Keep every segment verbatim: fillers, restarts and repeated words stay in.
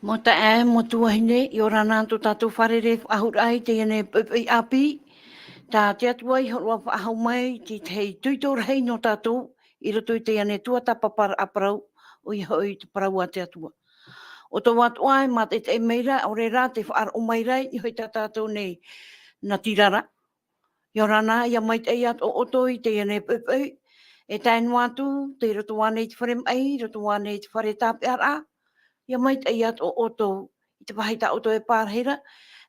Mau taeaʻe, mau tuahine, ʻia ora na tō tātou fārerei faʻahou i teie nei poʻipoʻi ʻāpī. Tā te Atua i hōroʻa faʻahou mai i te tahi toitō rahi nō tātou, i roto i teie nei tuatāpaparaʻa parau, ʻoia hoʻi te parau a te Atua. ʻO tō atoʻa e mātaʻitaʻi mai ra, ʻaore rā tē faʻaroʻo mai ra i niʻa i tā tātou nei natirara. ʻIa ora na, ʻia maitaʻi atoʻa ʻoutou i teie nei poʻipoʻi. E tae noa atu, tei roto ānei i te fare maʻi, roto ānei i te fare tāpeʻaraʻa, ʻia maitaʻi atoʻa ʻoutou i te vāhi tā ʻoutou e pārahi ra,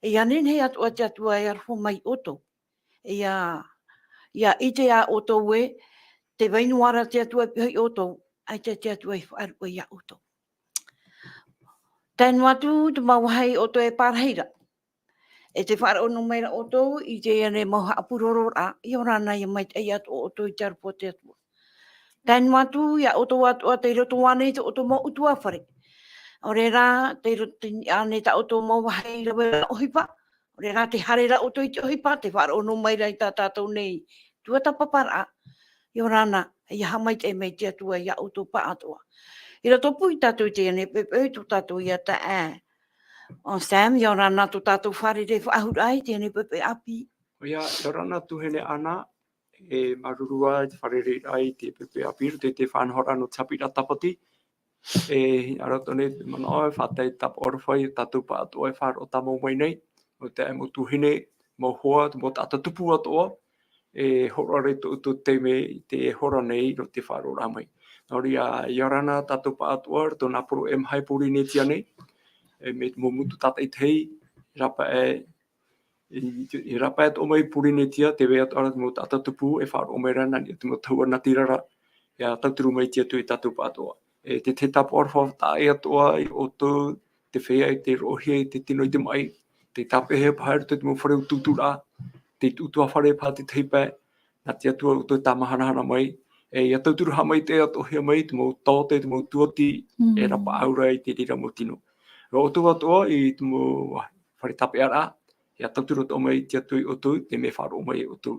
e ʻia nehenehe atoʻa te Atua e aroha mai ia ʻoutou. E ʻia, ʻia ʻite ā ʻoutou ē, tē vai noa ra te Atua i pihaʻi ia ʻoutou, ʻaita te Atua i faʻaruʻe ia ʻoutou. Tae noa atu te mau vāhi ʻoutou e pārahi ra. E tē faʻaroʻo noa mai ra ʻoutou i teie nei mau haʻapurororaʻa, ʻia ora na, ʻia maitaʻi atoʻa ʻoutou i te aroha o te Atua. Tae noa atu ia ʻoutou atoʻa tei roto ānei i tō ʻoutou mau ʻutuāfare. ʻAore rā, tei roto i niʻa ānei i tā ʻoutou mau vāhi raveraʻa ʻohipa. ʻAore rā, tē haere ra ʻoutou i te ʻohipa, tē faʻaroʻo noa mai ra i tā tātou nei tuatāpaparaʻa. ʻIa ora na, ʻia haʻamaitaʻi mai te Atua ia ʻoutou pāʻatoʻa. I roto pū ia tātou i teie nei poʻipoʻi, tō tātou ia taeaʻe ʻo Sam, ʻia ora na tō tātou fārerei faʻahou i teie nei poʻipoʻi ʻāpī. ʻOia, ʻia ora na tuahine Ana, e māuruuru i te fārereiraʻa i te poʻipoʻi ʻāpī, i roto i te faʻanahoraʻa nō te haʻapiʻiraʻa Tāpati. E, ʻia ora atoʻa nei te manaʻo, e faʻatae tāpaʻo aroha ia tātou pāʻatoʻa e faʻaroʻo tāmau mai nei, mau taeaʻe, mau tuahine, mau hoa, mau taʻata tupu atoʻa, e hōroʻa ra i tō ʻoutou taime i teie hora nei, i roto i te faʻaroʻoraʻa mai. Nō reira, ʻia ora na tātou pāʻatoʻa, i roto i nā poro e maha i Pōrīnetia nei, e, mai te mau motu tātaʻitahi, rāpae, i, i rāpae atoʻa mai Pōrīnetia, tē vai atoʻa ra te mau taʻata tupu, e faʻaroʻo mai ra nā niʻa i te mau tahua natirara, ʻia tauturu mai te Atua ia tātou pāʻatoʻa. E, te tahi tāpaʻo aroha faʻatae atoʻa ia ʻoutou, tē feiā i te roʻohia i te tino i te maʻi, tē tāpeʻahia paha i roto i te mau fare utuuturaʻa, te ʻutuāfare paha te tahi pae, nā te Atua ʻoutou e tāmahanahana mai, e, ʻia tauturu haʻamaitaʻi atoʻahia mai te mau taote, te mau tuati, Mm. e rapaʻau ra i te reira mau tino. Nō ʻoutou atoʻa i te mau fare tāpeʻaraʻa, ʻia tauturu atoʻa mai te Atua ia ʻoutou, te mea e faʻaroʻo mai ia ʻoutou.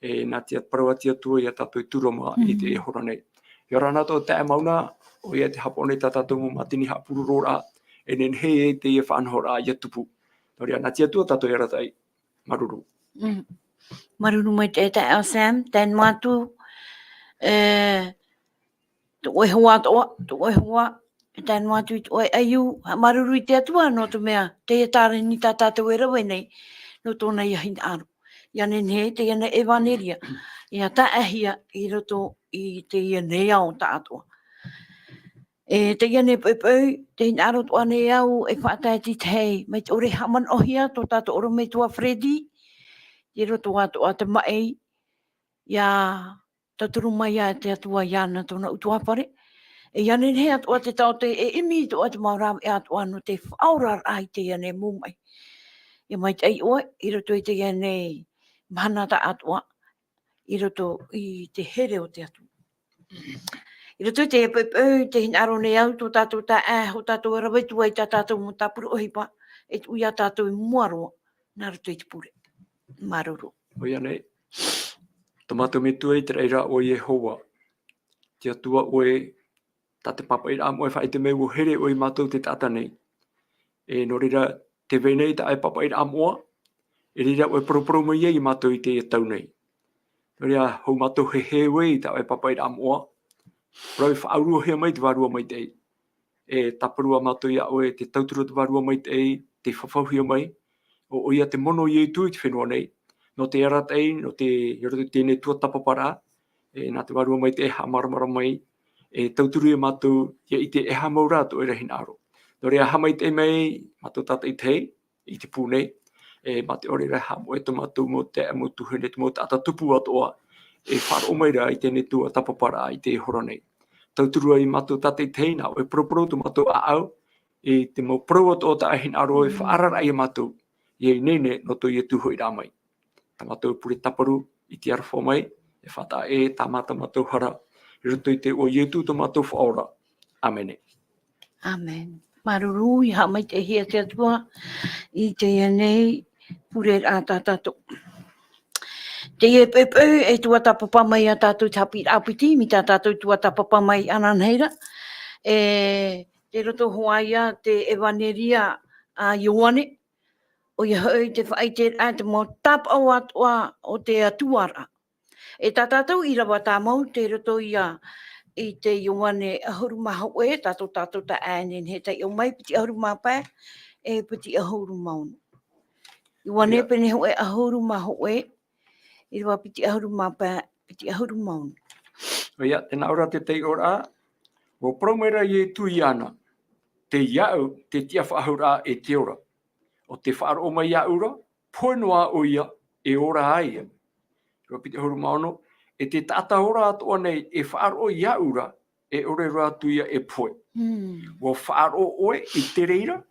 E, nā te parau a te Atua ia tātou e tūrama i teie Mm. hora nei. ʻIa ora na tō taeaʻe Mauna, ʻoia te haʻapaʻo nei i tā tātou mau mātini haʻapurororaʻa, e nehenehe ai teie faʻanahoraʻa ʻia tupu. Nō reira, nā te Atua tātou e arataʻi. Māuruuru. Mm. Māuruuru maitaʻi taeaʻe Sam, tae noa atu, e, tō ʻoe hoa, tō, tō ʻoe hoa, e tae noa atu i tō ʻoe ʻaiū, haʻamāuruuru i te Atua nō te mea, teie tāreni tā tātou e rave nei, nō tōna ia hinaʻaro. ʻIa nehenehe teie nei ʻevanelia, ʻia taeaʻehia i roto i teie nei ao tāʻatoʻa. E teie nei poʻipoʻi, tē hinaʻaro atoʻa nei au e faʻatae i te tahi, mai te ʻore e haʻamanaʻohia tō tātou ʻorometua Freddy, i roto atoʻa i te maʻi, ʻia tauturu mai ia te Atua iāna tōna ʻutuāfare. E ʻia nehenehe atoʻa te taote e ʻimi atoʻa te mau rāveʻa atoʻa nō te faʻaoraraʻa i teie nei mau maʻi. ʻIa maitaʻi ʻoe, i roto i teie nei mahana tāʻatoʻa, i roto i te here o te Atua. I roto i te poʻipoʻi, tē hinaʻaro nei au tō tātou taeaʻe, tō tātou e rave atu ai i tā tātou mau tāpura ʻohipa, e tuʻu ia tātou i mua roa, nā roto i te pure. Māuruuru. ʻOia nei. Tō mātou Metua i te raʻi ra ʻo Iehova. Te Atua ʻoe, tā te pāpaʻiraʻa moʻa e faʻaʻite mai ʻua here ʻoe ia mātou te taʻata nei. E nō reira, tē vai nei tā ʻoe pāpaʻiraʻa moʻa, i reira ʻoe e paraparau mai ai ia mātou i teie tau nei. Nō reira, hou mātou e heheu i tā ʻoe pāpaʻiraʻa moʻa, parau e faʻauruahia mai te Vārua Maitaʻi. E tāparu ā mātou ia ʻoe te tauturu o te Vārua Maitaʻi, tei fafauhia mai, ʻo, ʻoia te mono o Ietu i te fenua nei. Nō te arataʻi, nō te, i roto i teie nei tuatāpaparaʻa, e, nā te Vārua Maitaʻi e haʻamāramarama mai, e tauturu ia mātou, ʻia ʻite e aha mau rā tō ʻoe ra hinaʻaro. Nō reira, haʻamaitaʻi mai mātou tātaʻitahi, i te pū nei, e, mā te ʻore ra e haʻamoʻe tō mātou mau taeaʻe, mau tuahine, te mau taʻata tupu atoʻa, e faʻaroʻo mai ra i teie nei tuatāpaparaʻa i teie hora nei. Tauturu ai mātou tātaʻitahi, nā ʻoe e paraparau tō mātou ʻāʻau, i te mau parau atoʻa tā ʻoe hinaʻaro e faʻaararaʻa ia mātou, ʻia ineine nō tō Ietu hoʻiraʻa mai. Tā mātou pure tāparu i te aroha mai, e faʻataʻa ē, tāmata mātou hara, i roto i te iʻoa o Ietu tō mātou Faʻaora. ʻĀmene. ʻĀmene. Māuruuru, ʻia haʻamaitaʻihia te Atua i teie nei pureraʻa tā tātou. Teie poʻipoʻi e tuatāpapa mai ia tātou i te haʻapiʻiraʻa piti, mai tā tātou tuatāpapa mai ananahi ra. E, tei roto hoʻi ia te ʻevaneria a Ioane, ʻoia hoʻi te faʻaʻiteraʻa te mau tāpaʻo atoʻa o te Atua ra. E tā tātou ʻīrava tāmau tei roto ia i te Ioane ʻahuru mā hōʻē, tātou, tātou taʻa ʻānei, e taiʻo mai, piti ʻahuru mā pae, e piti ʻahuru mā ono. Ioane Ia. pene hōʻē ʻahuru mā hōʻē, ʻīrava piti ʻahuru mā pae, piti ʻahuru mā ono. ʻOia, tē nā ʻō ra te taiʻoraʻa, ʻua parau mai ra Ietu iāna, tei iāʻu te tiʻafaʻahouraʻa e te ora. ʻO tē faʻaroʻo mai iāʻu ra, pohe noa ʻoia, e ora ai. ʻĪrava piti ʻahuru mā ono, e te taʻata ora atoʻa nei e faʻaroʻo iāʻu ra, e ʻore roa atu ia e pohe. Mm. ʻUa faʻaroʻo ʻoe i te reira,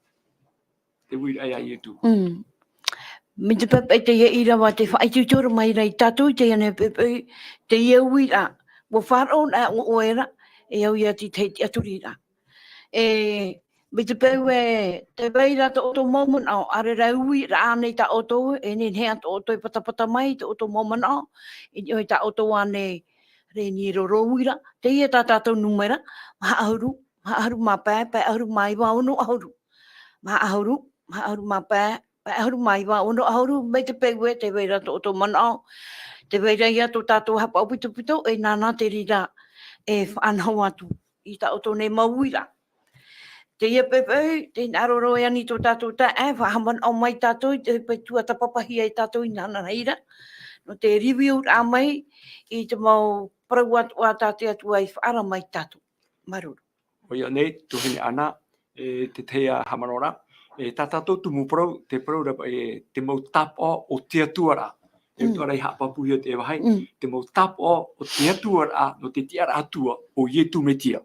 te uiraʻa ia Ietu. Mm. Mai te pepe, teie ʻīrava tē faʻaitoito mai ra ia tātou i teie nei pepe, teie uiraʻa. ʻUa faʻaroʻo na ʻoe ra, e au ia te tahi tiʻaturiraʻa. E, mai te peu ē, tē vai ra tō ʻoutou mau manaʻo, ʻaore rā uiraʻa ānei tā ʻoutou, e nehenehe ā tō ʻoutou e patapata mai, tō ʻoutou mau manaʻo, i niʻa i tā ʻoutou ānei, reni roro uira, teie tā tātou nūmera, maha ʻahuru, maha ʻahuru mā pae, pae ʻahuru mā iva, ono ʻahuru. Maha ʻahuru, maha ʻahuru mā pae, pae ʻahuru mā iva, ono ʻahuru, mai te peu ē, tē vai ra tō ʻoutou manaʻo, tē vai ra ia tō tātou haʻapaʻo pitopito, e nāna te reira e faʻanaho atu i tā ʻoutou nei mau uiraʻa. Teie pepe, tē hinaʻaro roa ānei tō tātou taeaʻe, faʻahaʻamanaʻo mai tātou, i te peu ē tuatāpapahia e tātou inanahi ra, nō te review-raʻa mai i te mau parau atoʻa tā te Atua i faʻaara mai tātou. Māuruuru. ʻOia nei, tuahine Ana, e, te tahi haʻamanaʻoraʻa, e, tā tātou tumu parau, te parau ra, e, te mau tāpaʻo o te Atua ra. E Mm. utuʻa ra i haʻapāpūhia te vāhi, Mm. te mau tāpaʻo o te Atua ra, nō te tiʻaraʻa Atua, ʻo Ietu Metia.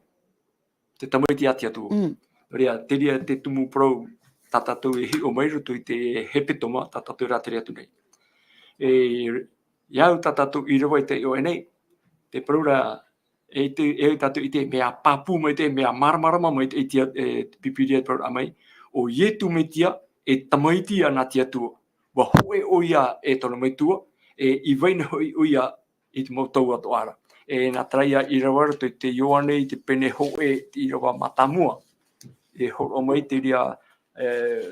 Te tamaiti a te Atua. Mm. Nō reira, terā te tumu parau tā tātou e hiʻo mai roto i te hepetoma, tā tātou e rātere atu nei. E, iāʻu tā tātou ʻīrava i taiʻo nei, te parau ra, e te, e tātou i te mea pāpū mai, te mea māramarama mai, te, i te, e, te Pīpīria e parau mai, ʻo Ietu Metia, e tamaiti ia nā te Atua. ʻUa hōʻē ʻoia e tōna metua, e i vai na hoʻi ʻoia i te mau tau atoʻa ra. E nā terā ia ʻīrava roto i te Ioane i te pene hōʻē, te ʻīrava mātāmua. E hōroʻa mai te reira, e,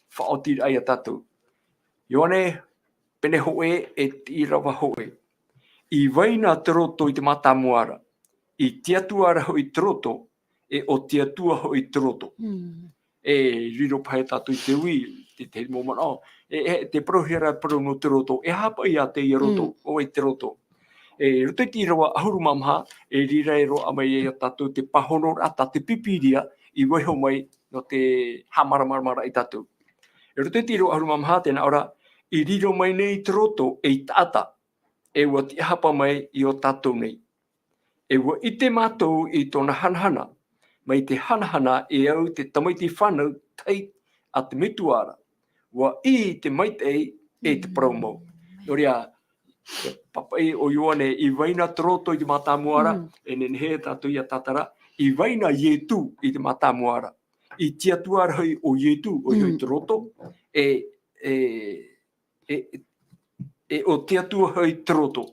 faʻaotiraʻa ia tātou. Ioane, pene hōʻē, e te ʻīrava hōʻē. I vai na te roto i te mātāmua ra, i te Atua ra hoʻi te roto, e ʻo te Atua hoʻi te roto. Mm. E riro paha tātou i te ui, te, te mau manaʻo. E, e, te parauhia ra parau nō te roto. E aha paʻi ia teie roto, Mm. ʻo vai te roto. E, roto i te ʻīrava ʻahuru mā maha, e riro roa mai ia tātou te pāhonoraʻa tā te Pīpīria, i vaiiho mai nō te haʻamāramaramaraʻa ia tātou. E roto i te ʻīrava ʻahuru mā maha, tē nā ʻō ra, i riro mai nei te roto ei taʻata, e ʻua tiʻahapa mai i ō tātou nei. E ʻua ʻite mātou i tōna hanahana, mai te hanahana e au te tamaiti fānau tahi a te metua ra. ʻUa ʻī i te maitaʻi e te parau mau. Nō reira, te pāpaʻi o Ioane, i vai na te roto i te mātāmua ra, Mm. e nehenehe tātou ia tātara, i vai na Ietu i te mātāmua ra. I te Atua ra hoʻi ʻo Ietu, ʻoia hoʻi Mm. te roto, e, e, e, e ʻo te Atua hoʻi te roto,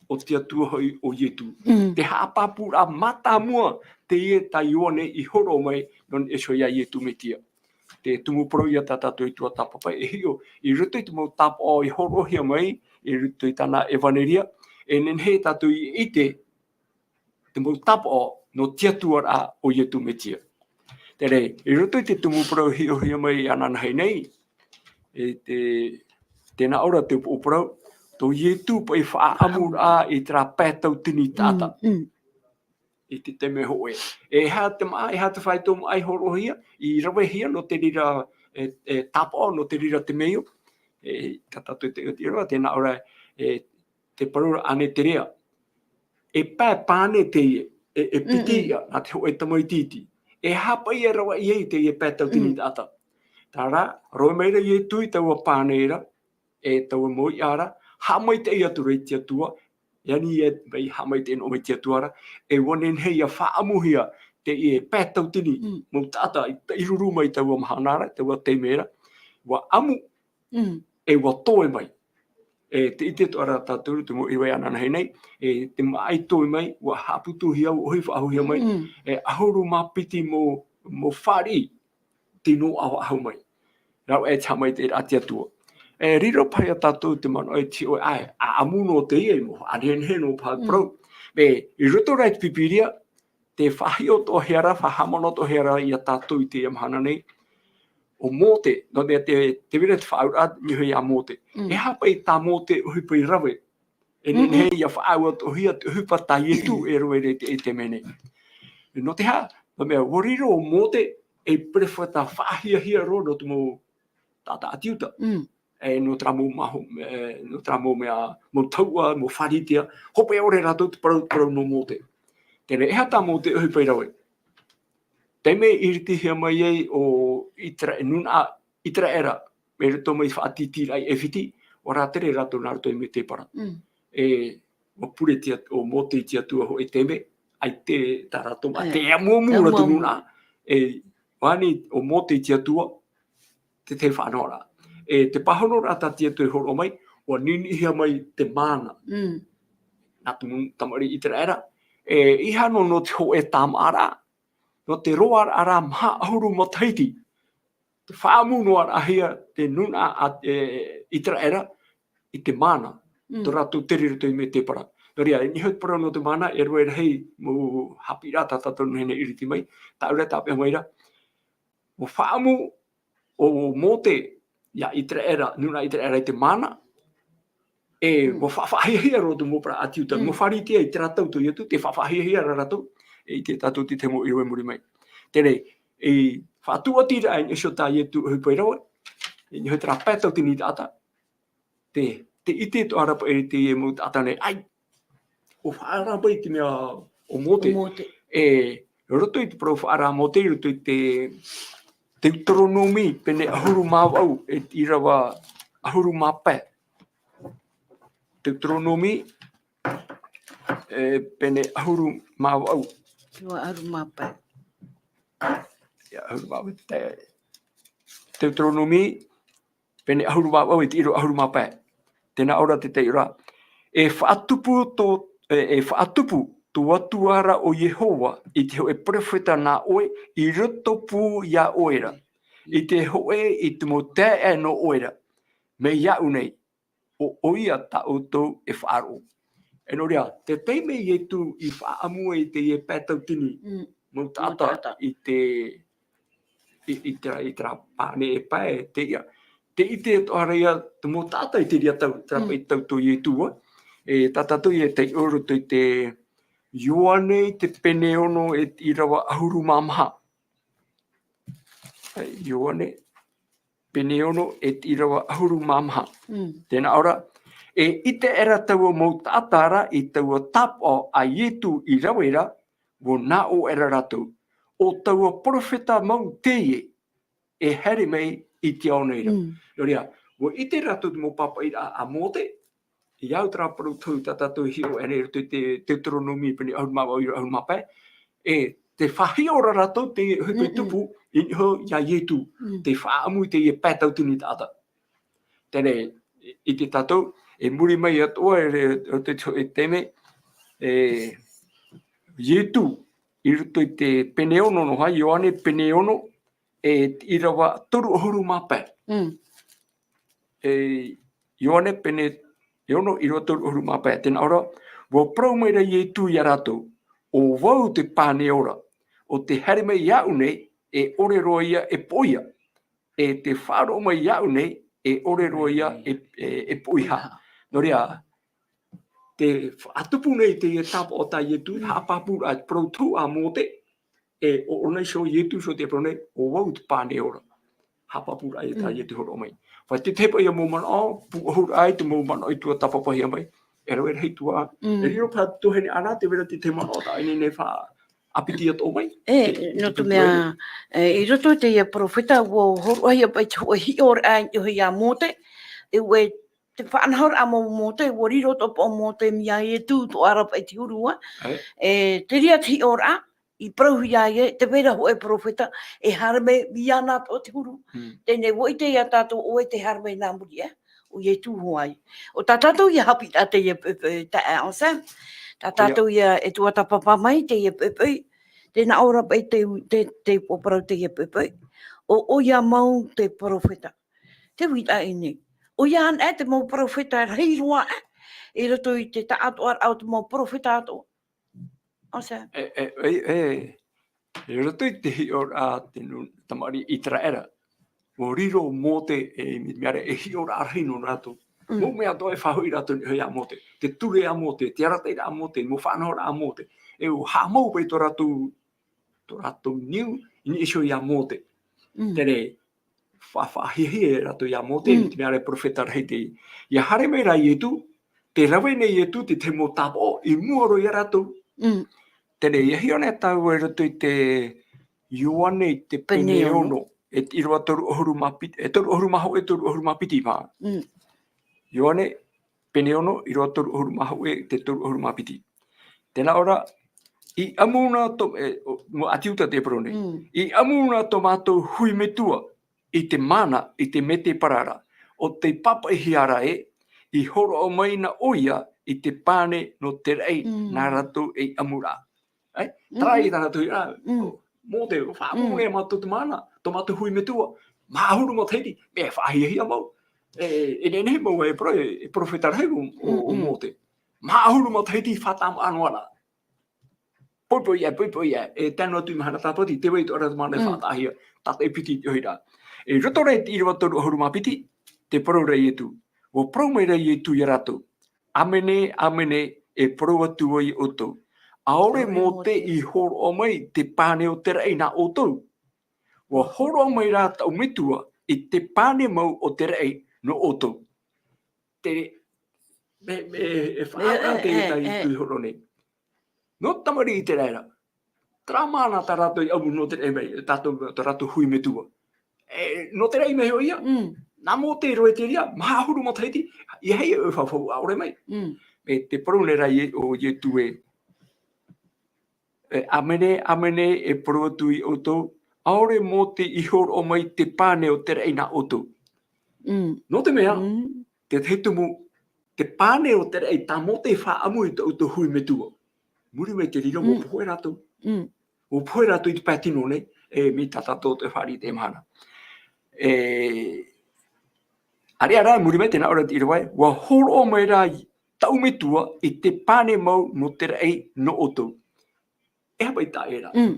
ʻo te Atua hoʻi ʻo Ietu. Mm. Te haʻapāpūraʻa mātāmua teie tā Ioane i hōroʻa mai, nō niʻa iho ia Ietu Metia. Te tumu parau ia tā tātou i tuatāpapa e hiʻo, i roto i te mau tāpaʻo i hōroʻahia mai, i roto i tāna ʻevaneria, e nehenehe tātou i ʻite, te mau tāpaʻo nō te Atua ra ʻo Ietu Metia. Terā, i roto i te tumu parau hiʻohia mai ananahi nei, e te, tē nā ʻō ra te upoʻo parau, tō Ietu paʻi faʻaʻamuraʻa i terā pae tautini taʻata. Mm, mm. I te taime hōʻē. E aha te māʻa, e aha te fāito māʻa i hōroʻahia, i ravehia nō te reira, e, e tāpaʻo, nō te reira temeio. E, tā tātou te, te ʻīrava, tē nā ʻō ra, e, te parau ra Aneterea. E pae pane teie, e, e piti Mm-mm. ia, nā te hōʻē tamaiti iti. E aha paʻi e ravaʻi ai teie pae tautini Mm. taʻata. Terā, roʻe mai ra Ietu i taua pane ra, e taua mau iʻa ra, haʻamaitaʻi atu ra i te Atua, e ani ia mai haʻamaitaʻi noa mai te Atua ra, e ʻua nehenehe ia faʻaʻamuhia teie pae tautini Mm. mau taʻata i, i ruru mai taua mahana ra, taua taime ra, ʻua ʻamu, Mm. e ʻua toe mai. E te ʻite atoʻa ra tātou, te mau ʻīrava ananahi nei, e te māʻa i toe mai, ʻua haʻaputuhia, ʻua ʻohipa faʻahouhia mai, Mm. e ʻahuru mā piti mau mau fāriʻi, tino ʻaʻahu mai. Rau e te haʻamaitaʻiraʻa a te Atua. E riro paha ia tātou te manaʻo e tiʻo ai, ʻaʻamu nō teie, mau faʻanehenehe nō paha parau. Mm. E, i roto rā i te Pīpīria, tē faʻahiʻo atoʻa hia ra, faʻahaʻamanaʻo atoʻa hia ra ia tātou i teie mahana nei. ʻO Mōte, nō te, te, tē vai ra te faʻaauraʻa, i niʻa iho ia Mōte. Mm. E aha paʻi tā Mōte ʻohipa i rave. E nehenehe ia faʻaau atoʻa hia te ʻohipa tā Ietu e rave ra i te, i te mea nei. Nō te aha, nō te mea, ʻua riro ʻo Mōte, ei perofeta faʻahiahia roa nō te mau taʻata ʻāti Iuta. Mm. E, nō terā mau maho, e, nō terā mau mea, mau tahuʻa, mau Pharisea, hopeʻa ʻore rātou te parau, parau nō Mōte. Teie nei, e aha tā Mōte ʻohipa i rave. Taime i ʻiritihia mai ai ʻo Itera-, nūnaʻa Iteraera, mai roto mai i te faʻatītīraʻa i ʻAifiti, ʻua rātere rātou nā roto i Medebara. Mm. E, ʻua puretia ʻo Mōte i te Atua hōʻē taime, ʻaita tā rātou, ʻaita e amuamu rātou nūnaʻa. E, ʻua ani ʻo Mōte i te Atua, te, te faʻanahoraʻa. E, te pāhonoraʻa tā te Atua i hōroʻa mai, ʻua niniʻihia mai te mana. Mm. Nā te nū-, tamariʻi Iteraera, e, ʻeiaha nō, nō te hōʻē tāmāʻaraʻa, nō te roaraʻa maha ʻahuru matahiti. Te faʻaʻamu noa ra hia te nūnaʻa a, e, Iteraera i te mana, mm, tō rātou tere i roto i Medebara. Nō reira, i niʻa iho te parau nō te mana, e rave rahi mau haʻapiʻiraʻa tā tātou e nehenehe e ʻiriti mai, tāʻu ra tāpeʻa mai ra. ʻUa faʻaʻamu ʻo Mōte ia Iteraera, nūnaʻa Iteraera i te mana, e, mm, ʻua faʻahiahia roa te mau parau ʻāti Iuta, mm, mau Pharisea i terā tau tō Ietu, tē faʻahiahia ra rātou, e ʻite tātou te tahi mau ʻīrava i muri mai. Teie nei, e faʻatūʻatiraʻa i niʻa iho tā Ietu ʻohipa i rave, i niʻa iho terā pae tauatini taʻata, tē, tē ʻite atoʻa ra paʻi teie mau taʻata nei, ʻaita, ʻua faʻaara mai te mea ʻo Mōte. ʻO Mōte. E, roto i te parau faʻaara a Mōte, roto i te Teuteronome, pene ʻahuru mā vaʻu, e te ʻīrava ʻahuru mā pae. Teuteronome, e, pene ʻahuru mā vaʻu. ʻĪrava ʻahuru mā pae. Ia, ʻahuru mā vaʻu te, Teuteronome, pene ʻahuru mā vaʻu i te ʻīrava ʻahuru mā pae. Tē nā ʻō ra te taiʻoraʻa. E faʻatupu tō, e, e faʻatupu tō Atua ra ʻo Iehova i te hōʻē perofeta nā ʻoe i rotopū iā ʻoe ra. I te hōʻē i te mau taeaʻe nō ʻoe ra. Mai iāʻu nei, ʻo, ʻoia tā ʻoutou e faʻaroʻo. E nō reira, te taime Ietu i faʻaʻamu ai teie pae tauatini, mm, mau taʻata, mau taʻata i te, i, i terā, i terā pane e pae, teie, tē ʻite atoʻa ra ia te mau taʻata i te reira tau, terā, mm, paʻi tau tō Ietu, ā. E tā tātou ia taiʻo roto i te Ioane i te pene ono e te ʻīrava ʻahuru mā maha. Ioane, pene ono e te ʻīrava ʻahuru mā maha. Mm. Tē nā ʻō ra, e ʻite aʻera taua mau taʻata ra i taua tāpaʻo a Ietu i rave ra, ʻua nā ʻō aʻera rātou, ʻo taua perofeta mau teie e haere mai i te ao nei ra. Mm. Nō reira, ʻua ʻite rātou te mau pāpaʻiraʻa a Mōte, i au terā parau tohu tā tātou e hiʻo aʻenei i roto i te Teuteronome pene ʻahuru mā vaʻu i te ʻīrava ʻahuru mā pae, e tē faʻahiʻo ra rātou te ʻohipa i, mm, mm, tupu i niʻa iho ia Ietu, mm, tē faʻaʻamu i teie pae tauatini taʻata. Teie nei, i, ʻite tātou, e muri mai atoʻa, e, e te, e te taime, e, Ietu, i roto i te pene ono noa, Ioane pene ono, e te ʻīrava toru ʻahuru mā pae. Mm. E Ioane pene e ono ʻīrava toru ʻahuru mā pae. Tē nā ʻō ra, ʻua parau mai ra Ietu ia rātou, ʻo vau te pane ora, ʻo tē haere mai iāʻu nei, e ʻore roa ia e poʻia. E tē faʻaroʻo mai iāʻu nei, e ʻore roa ia e, e, e poʻihā. Nō reira, tē faʻatupu nei teie tāpaʻo tā Ietu, mm, haʻapāpūraʻa i te parau tohu a Mōte, e ʻo, ʻōna iho Ietu iho tē parau nei, ʻo vau te pane ora. Haʻapāpūraʻa ia tā, mm, Ietu i hōroʻa mai. Faʻaʻite paʻi ia mau manaʻo, pūʻohuraʻa i te mau manaʻo i tuatāpapahia mai. E rave rahi atoʻa. Mm. E riro paha te tuahine Ana, tē vai ra te tahi manaʻo tā ʻoe e nehenehe e faʻaʻāpiti atoʻa mai. E, te, nō te, te mea, e, i roto i teie perofeta, ʻua hōroʻahia paʻi te hōʻē hiʻoraʻa i niʻa iho ia Mōte, e ʻua te faʻanahoraʻa a Mōte, ʻua riro atoʻa paʻi ʻo Mōte mai iā Ietu, atoʻa ra paʻi te huru, ā. Āe. E, te reira te hiʻoraʻa, i parauhia ai, tē vai ra hōʻē perofeta, e haere mai iāna atoʻa te huru. Mm. Teie nei, ʻua ʻite ia tātou ʻoe tē haere mai nā muri, ā, ʻo Ietu hoʻi. ʻO tā tātou ia haʻapiʻiraʻa teie poʻipoʻi, tā, ā, ʻo Sam. Tā, ʻoia, tātou ia e tuatāpapa mai teie poʻipoʻi. Tēnā ʻō ra paʻi te, te, te parau teie poʻipoʻi. ʻO, ʻoia mau te perofeta. Te uiraʻa nei. ʻOia anaʻe te mau perofeta rahi roa i roto i te taʻatoʻaraʻa o te mau perofeta atoʻa. ʻO sea. E, e, e, e, i roto i te hiʻoraʻa a te nu-, tamariʻi ʻĪteraʻera. ʻUa riro Mōte, e, mea ra e hiʻoraʻa rahi nō rātou. Mm. Mau mea atoʻa e faʻahoʻi rātou i niʻa iā Mōte. Te ture a Mōte, te arataʻiraʻa a Mōte, mau faʻanahoraʻa a Mōte. E ʻua haʻamau paʻi tō rātou, tō rātou niu, i niʻa iho iā Mōte. Mm. Terā, fa-, faʻahiahia rātou iā Mōte, Mm. i te mea ra e perofeta rahi teie. ʻIa haere mai rā Ietu, tē rave nei Ietu te tahi mau tāpaʻo, i mua roa iā rātou. Mm. Terā, ʻia hiʻo nei tāua i roto i te Ioane i te Pene pene ono. ono, e te ʻīrava toru ʻahuru mā piti, e toru ʻahuru mā hōʻē, toru ʻahuru mā piti mā. Mm. Ioane, pene ono, ʻīrava toru ʻahuru mā hōʻē, te toru ʻahuru mā piti. Tēnā ʻō ra, i ʻamu na tō, e, ʻo, mau ʻāti Iuta te parau nei. Mm. I ʻamu na tō mātou hui metua, i te mana, i te mētēpara ra, ʻo tei pāpaʻihia ra ē, i hōroʻa mai na ʻoia i te pane nō te raʻi Mm. nā rātou ei ʻamuraʻa. Ē? Mm, Terā mm. i tā rātou hiʻoraʻa, Mm. Mōte, faʻaʻamu Mm. nei mātou te mana, tō mātou hui metua, maha ʻahuru matahiti, mea faʻahiahia mau. E, e nehenehe mau e pro-, e perofeta rahi ʻo, ʻo, Mm, ʻo mm. Mōte. Maha ʻahuru matahiti faʻatāmā noa ra. Poʻipoʻi ā, poʻipoʻi ā, e tae noa atu i mahana tāpati, tē vai atoʻa ra te mana e Mm. faʻataʻahia, tātaʻi piti i te ʻohiraʻa. I roto rā i te ʻīrava toru ʻahuru mā piti, tē parau ra Ietu. ʻUa parau mai ra Ietu iā rātou. ʻĀmene, ʻāmene, e parau atu vau iā ʻoutou. ʻAore ʻAore Mōte Mōte. i hōroʻa mai te pane o te raʻi nā ʻoutou. ʻUa hōroʻa mai rā taʻu metua i te pane mau o te raʻi nō ʻoutou. Te, me, me, e faʻaara E, e, te, e, tā e. Ietu i hōroʻa nei. Nō te tamariʻi ʻĪteraʻera. Terā mana tā rātou i ʻamu nō te raʻi mai, tātou, tā rātou hui metua. E, nō te raʻi mai hoʻi ïa. Mm. Nā Mōte roa i te reira, maha ʻahuru matahiti, ʻeiaha e faʻaʻore mai. Mm. E te parau nei rā Ie-, ʻo Ietu ē. E, ʻāmene, ʻāmene, e parau atu iā ʻoutou, ʻaore Mōte i hōroʻa mai te pane o te raʻi nā ʻoutou. Mm. Nō te mea, Mm. te tahi tumu, te pane o te raʻi tā Mōte i faʻaʻamu i tō ʻoutou hui metua. Muri mai te reira, ʻua Mm. pohe rātou. Mm. ʻUa pohe rātou i te pae tino nei, e, mai tā tātou e fāriʻi i teie mahana. E, ʻāreʻa rā, muri mai, tēnā ʻō ra te ʻīrava ē, ʻua hōroʻa mai rā i taʻu metua i te pane mau nō te raʻi nō ʻoutou. E aha paʻi tā ʻoe ra? Mm.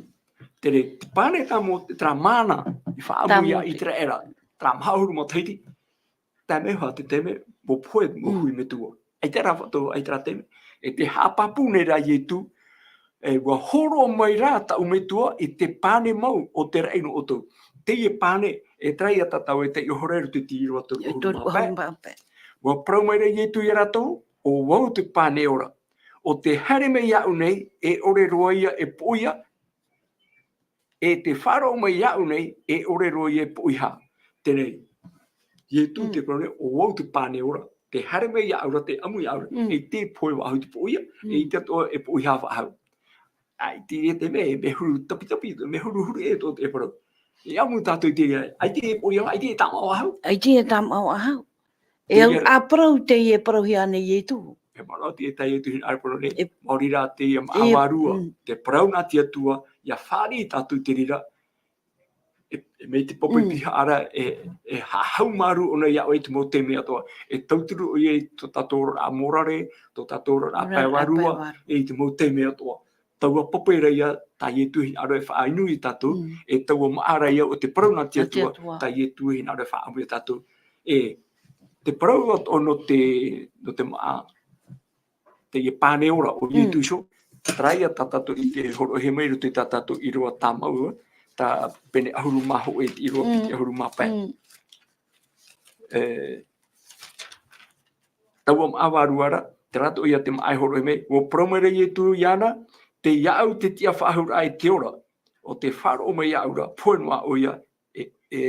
Terā, te pane tā Mō-, terā mana i faʻaʻamu iā Mōte. ʻĪteraʻera, terā maha ʻahuru matahiti, tae mai hoʻi te taime, ʻua pohe mau Mm. hui metua. ʻAita rā faʻatou, ʻaita rā taime. E tē haʻapāpū nei rā Ietu, e, ʻua hōroʻa mai rā taʻu metua i te pane mau o te raʻi nō ʻoutou. Teie pane, e terā ïa tā tātou e taiʻo ra i roto i te ʻīrava toru ʻahuru mā pae. ʻAhuru mā pae. ʻUa parau mai rā Ietu iā rātou, ʻO vau te pane ora. ʻO tē haere mai iāʻu nei, e ʻore roa ïa e poʻia, e tē faʻaroʻo mai iāʻu nei, e ʻore roa ïa e poʻihā. Terā, Ietu Mm. te parau nei, ʻO vau te pane ora. Tē haere mai iāʻu ra, tē ʻamu iāʻu ra, Mm. ʻeita e pohe faʻahou i te poʻia, Mm. ʻeita atoʻa e poʻihā faʻahou. ʻAita e te mea, mea huru tapitapi, mea huruhuru e tō te parau. E ʻamu tātou i te reira, ʻaita e poʻia, ʻaita e tāmau faʻahou. ʻAita e tāmau faʻahou. E Te au, reira. ʻa parau teie e parauhia nei Ietu. E manaʻo te, tā Ietu hinaʻaro parau nei, E maori rā teie e, māʻa vārua, mm. te parau nā te Atua, ʻia fāriʻi tātou i te reira, e, e mai te pāpū Mm. pihaʻa ra, e, e haʻahaumārū ʻōna iā ʻoe i te mau taime atoʻa, e tauturu ʻoia i tō tātou oraraʻa mōrare, tō tātou oraraʻa Oraraʻa pae vārua, pae vārua. e i te mau taime atoʻa. Taua pāpū ra ïa, tā Ietu hinaʻaro e faʻainu iā tātou, Mm. e taua māʻa ra ïa o te parau nā te Nā te Atua, Atua. tā Ietu hinaʻaro e faʻaʻamu iā tātou. E, te parau atoʻa nō te, nō te māʻa, teie pane ora ʻo Mm. Ietu iho, terā ïa tā tātou i te hōroʻahia mai i roto i tā tātou ʻīrava tāmau, tā pene ʻahuru mā hōʻē i te ʻīrava Mm. piti ʻahuru mā pae. Mm. E, taua māʻa vārua ra, terā atoʻa ïa te māʻa e hōroʻahia mai, ʻua parau mai ra Ietu iāna, Tei iāʻu te tiʻa faʻahou e te ora, ʻo tē faʻaroʻo mai iāʻu ra, pohe noa ʻoia, e, e,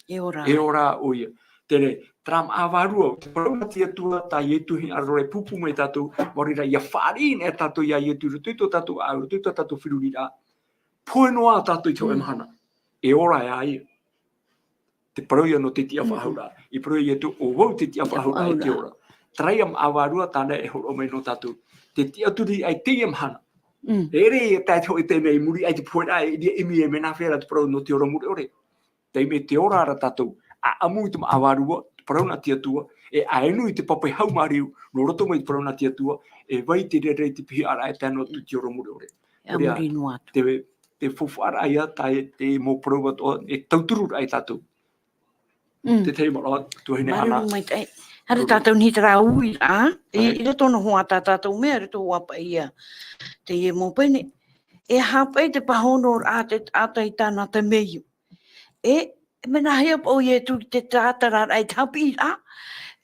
E ora. e ora ʻoia. Terā, terā māʻa vārua, te parau nā te Atua, tā Ietu hinaʻaro e pūpū mai tātou, maori rā ʻia fāriʻi nei tātou iā Ietu, i roto i tō tātou ʻāʻau, i roto i tō tātou feruriraʻa. Pohe noa tātou i te hōʻē Mm. mahana. E ora ïa ïa. Te parau ïa nō te tiʻa Mm. faʻahou ra. I parau iā Ietu, ʻO vau te tiʻa Tiʻa faʻahou ra e te faʻahou ra. ora. Terā ïa māʻa vārua tāna e hōroʻa mai nō tātou. Tē tiʻaturi ai teie mahana. Mm. E ʻere ia tae te hōʻē taime i muri aʻe i te pohe ra, e ʻimi e mea nāfea ra te parau nō te ora mure ʻore. Taime te ora ra tātou, ʻa ʻamu i te māʻa vārua, te parau nā te Atua, e ʻainu i te pape haumāriu, nō roto mai te parau nā te Atua, e vai te reira i te pihaʻaraʻa e tae noa atu i te ora mure ʻore. E ʻamuri noa atu. Te, te faufaʻaraʻa ia, tā e, te mau parau atoʻa, e tauturu ra ai tātou. Mm. Te tahi manaʻo, tuahine Ana. Māuruuru maitaʻi. Haere tātou nei terā uiraʻa, i, i roto noa tā tātou mea, i roto hoʻi paʻi ia. Teie mau pene. E aha paʻi te pāhonoraʻa a te taʻata i tāna temeio. E, e mea nāhea paʻi ʻo Ietu i te tātararaʻa, i te haʻapiʻiraʻa,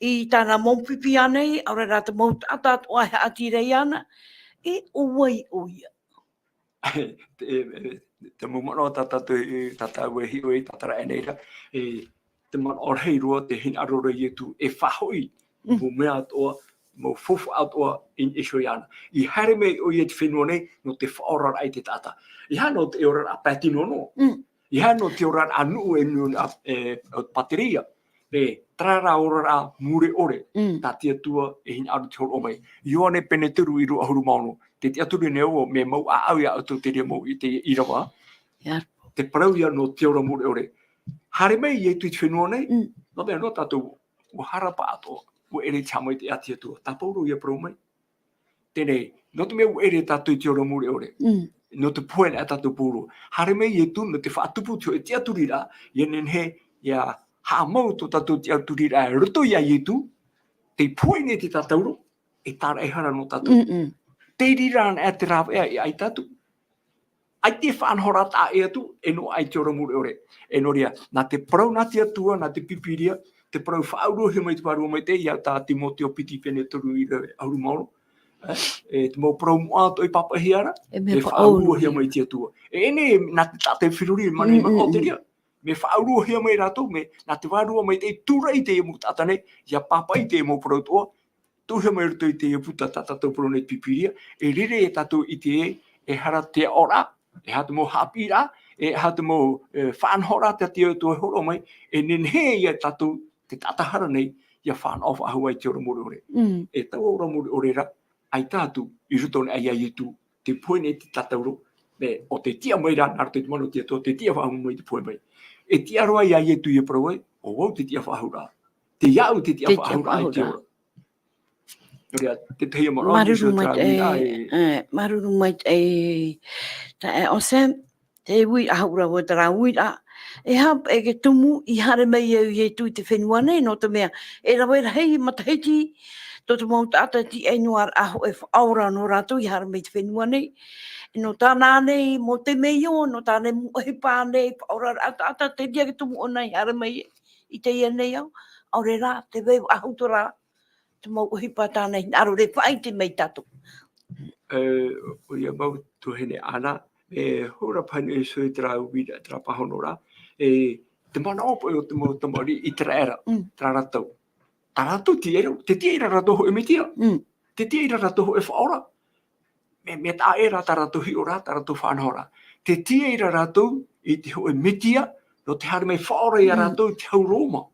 i tāna mau pipi ānei, ʻaore rā te mau taʻata atoʻa e haʻatīrā iāna, e ʻo vai ʻoia. Te, e, e, te mau manaʻo tā tātou, e, tā tāua e hiʻo i tātara aʻe nei ra, e, te manaʻo rahi roa, te hinaʻaro ra Ietu, e faʻahoʻi, Mm. mau mea atoʻa, mau faufaʻa atoʻa, i, i niʻa iho iāna. I haere mai ʻoia i te fenua nei, nō te faʻaoraraʻa i te taʻata. ʻEiaha nō te oraraʻa pae tino noa. Mm. ʻEiaha nō te oraraʻa nuʻu e nuʻu, a, e, o te pātireia. E, terā rā oraraʻa mure ʻore, Mm. tā te Atua e hinaʻaro te hōroʻa mai. Ioane pene toru ʻīrava ʻahuru mā ono. Te tiʻaturi nei au, mea mau ʻāʻau ia ʻoutou te reira mau i te ʻīrava. Ia. Te parau ia nō te ora mure ʻore. Haere mai Ietu i te fenua nei, Mm. nō te mea nō tātou, ʻua hara paʻatoʻa, ʻua ʻere i te haʻamaitaʻi a te Atua. Tā Pauro ia parau mai. Teie nei, nō te mea ʻua ʻere tātou i te ora mure ʻore. Mm. Nō te pohe nei a tātou Pauro. Haere mai Ietu, nō te faʻatupu te hōʻē tiʻaturiraʻa, ʻia nehenehe, ʻia haʻamau tō tātou tiʻaturiraʻa, i roto ia Ietu, tei pohe nei te tātauro, e tāraʻehara nō tātou. Mm, mm. Te reira anaʻe te rāveʻa e ʻaita atu. ʻAita e faʻanahoraʻa taʻa ʻē atu, e noaʻa i te ora mure ʻore. E nō reira, nā te parau nā te Atua, nā te Pīpīria, te parau faʻauruahia mai te Vārua Maitaʻi, ia tā Timoteo piti pene toru ʻīrava ʻahuru mā ono. E, e, te mau parau moʻa atoʻa i pāpaʻihia ra, E mea e faʻauruahia. faʻauruahia mai te Atua. E, e nei, nā te taʻata e feruri, e mana i Mm, mm, manaʻo te mm. reira. Mea faʻauruahia mai rātou, mea, nā te Vārua Maitaʻi, tūraʻi teie mau taʻata nei, ʻia pāpaʻi teie mau parau atoʻa, tuʻuhia mai roto i teie puta tā tātou parau nei Pīpīria, e riro ia tātou i te, e hara te aʻoraʻa, e aha te mau haʻapiʻiraʻa, e aha te mau, e, faʻanahoraʻa tā te Atua e hōroʻa mai, e nehenehe ia tātou, te taʻata hara nei, ʻia fānaʻo faʻahou i te ora mure ʻore. Mm. E taua ora mure ʻore ra, ʻaita atu, i roto nei ia Ietu, tei pohe nei te tātauro, mea, ʻo tei tiʻa mai ra, nā roto i te mana o te Atua, tei tiʻa faʻahou mai te pohe mai. E tiʻa roa ia Ietu ʻia parau ai, ʻo vau te tiʻa faʻahou ra. Tei iāʻu te tiʻa Te tiʻa faʻahou ra, i faʻahou te ra. ora. Nō reira, te tahi manaʻo, Māuruuru Miss, o terā maitaʻi, uiraʻa e, e, māuruuru maitaʻi, taeaʻe Osem, te uiraʻa, hau ra vau terā uiraʻa. E aha paʻi te tumu i haere mai ai Ietu i te fenua nei, nō te mea, e rave rahi matahiti, tō te mau taʻata tiʻa noa ra hōʻē faʻaora nō rātou i haere mai i te fenua nei. E nō tāna nei mau temeio, nō tāna mau ʻohipa nei, faʻaoraraʻa taʻata, te reira te tumu ʻōna i haere mai i teie nei ao, ʻaore rā, tē vai faʻahou atu ra, te mau ʻohipa tāna i hinaʻaro ra e faʻaʻite mai ia tātou. E, ʻoia mau tuahine Ana, e, hou ra paha nui iho i terā uiraʻa, terā pāhonoraʻa, e, te manaʻo paʻi o te mau tamariʻi ʻĪteraʻera, Mm. terā rātou. Tā rātou tiʻa ra, tē tiʻa ra rātou hōʻē Metia. Mm. Tē tiʻa ra rātou hōʻē Faʻaora. Mea, mea taʻa ʻē ra tā rātou hiʻoraʻa, tā rātou faʻanahoraʻa. Tē tiʻa ra rātou i te hōʻē Metia, nō te haere mai faʻaora ia Mm. rātou i te hau Roma.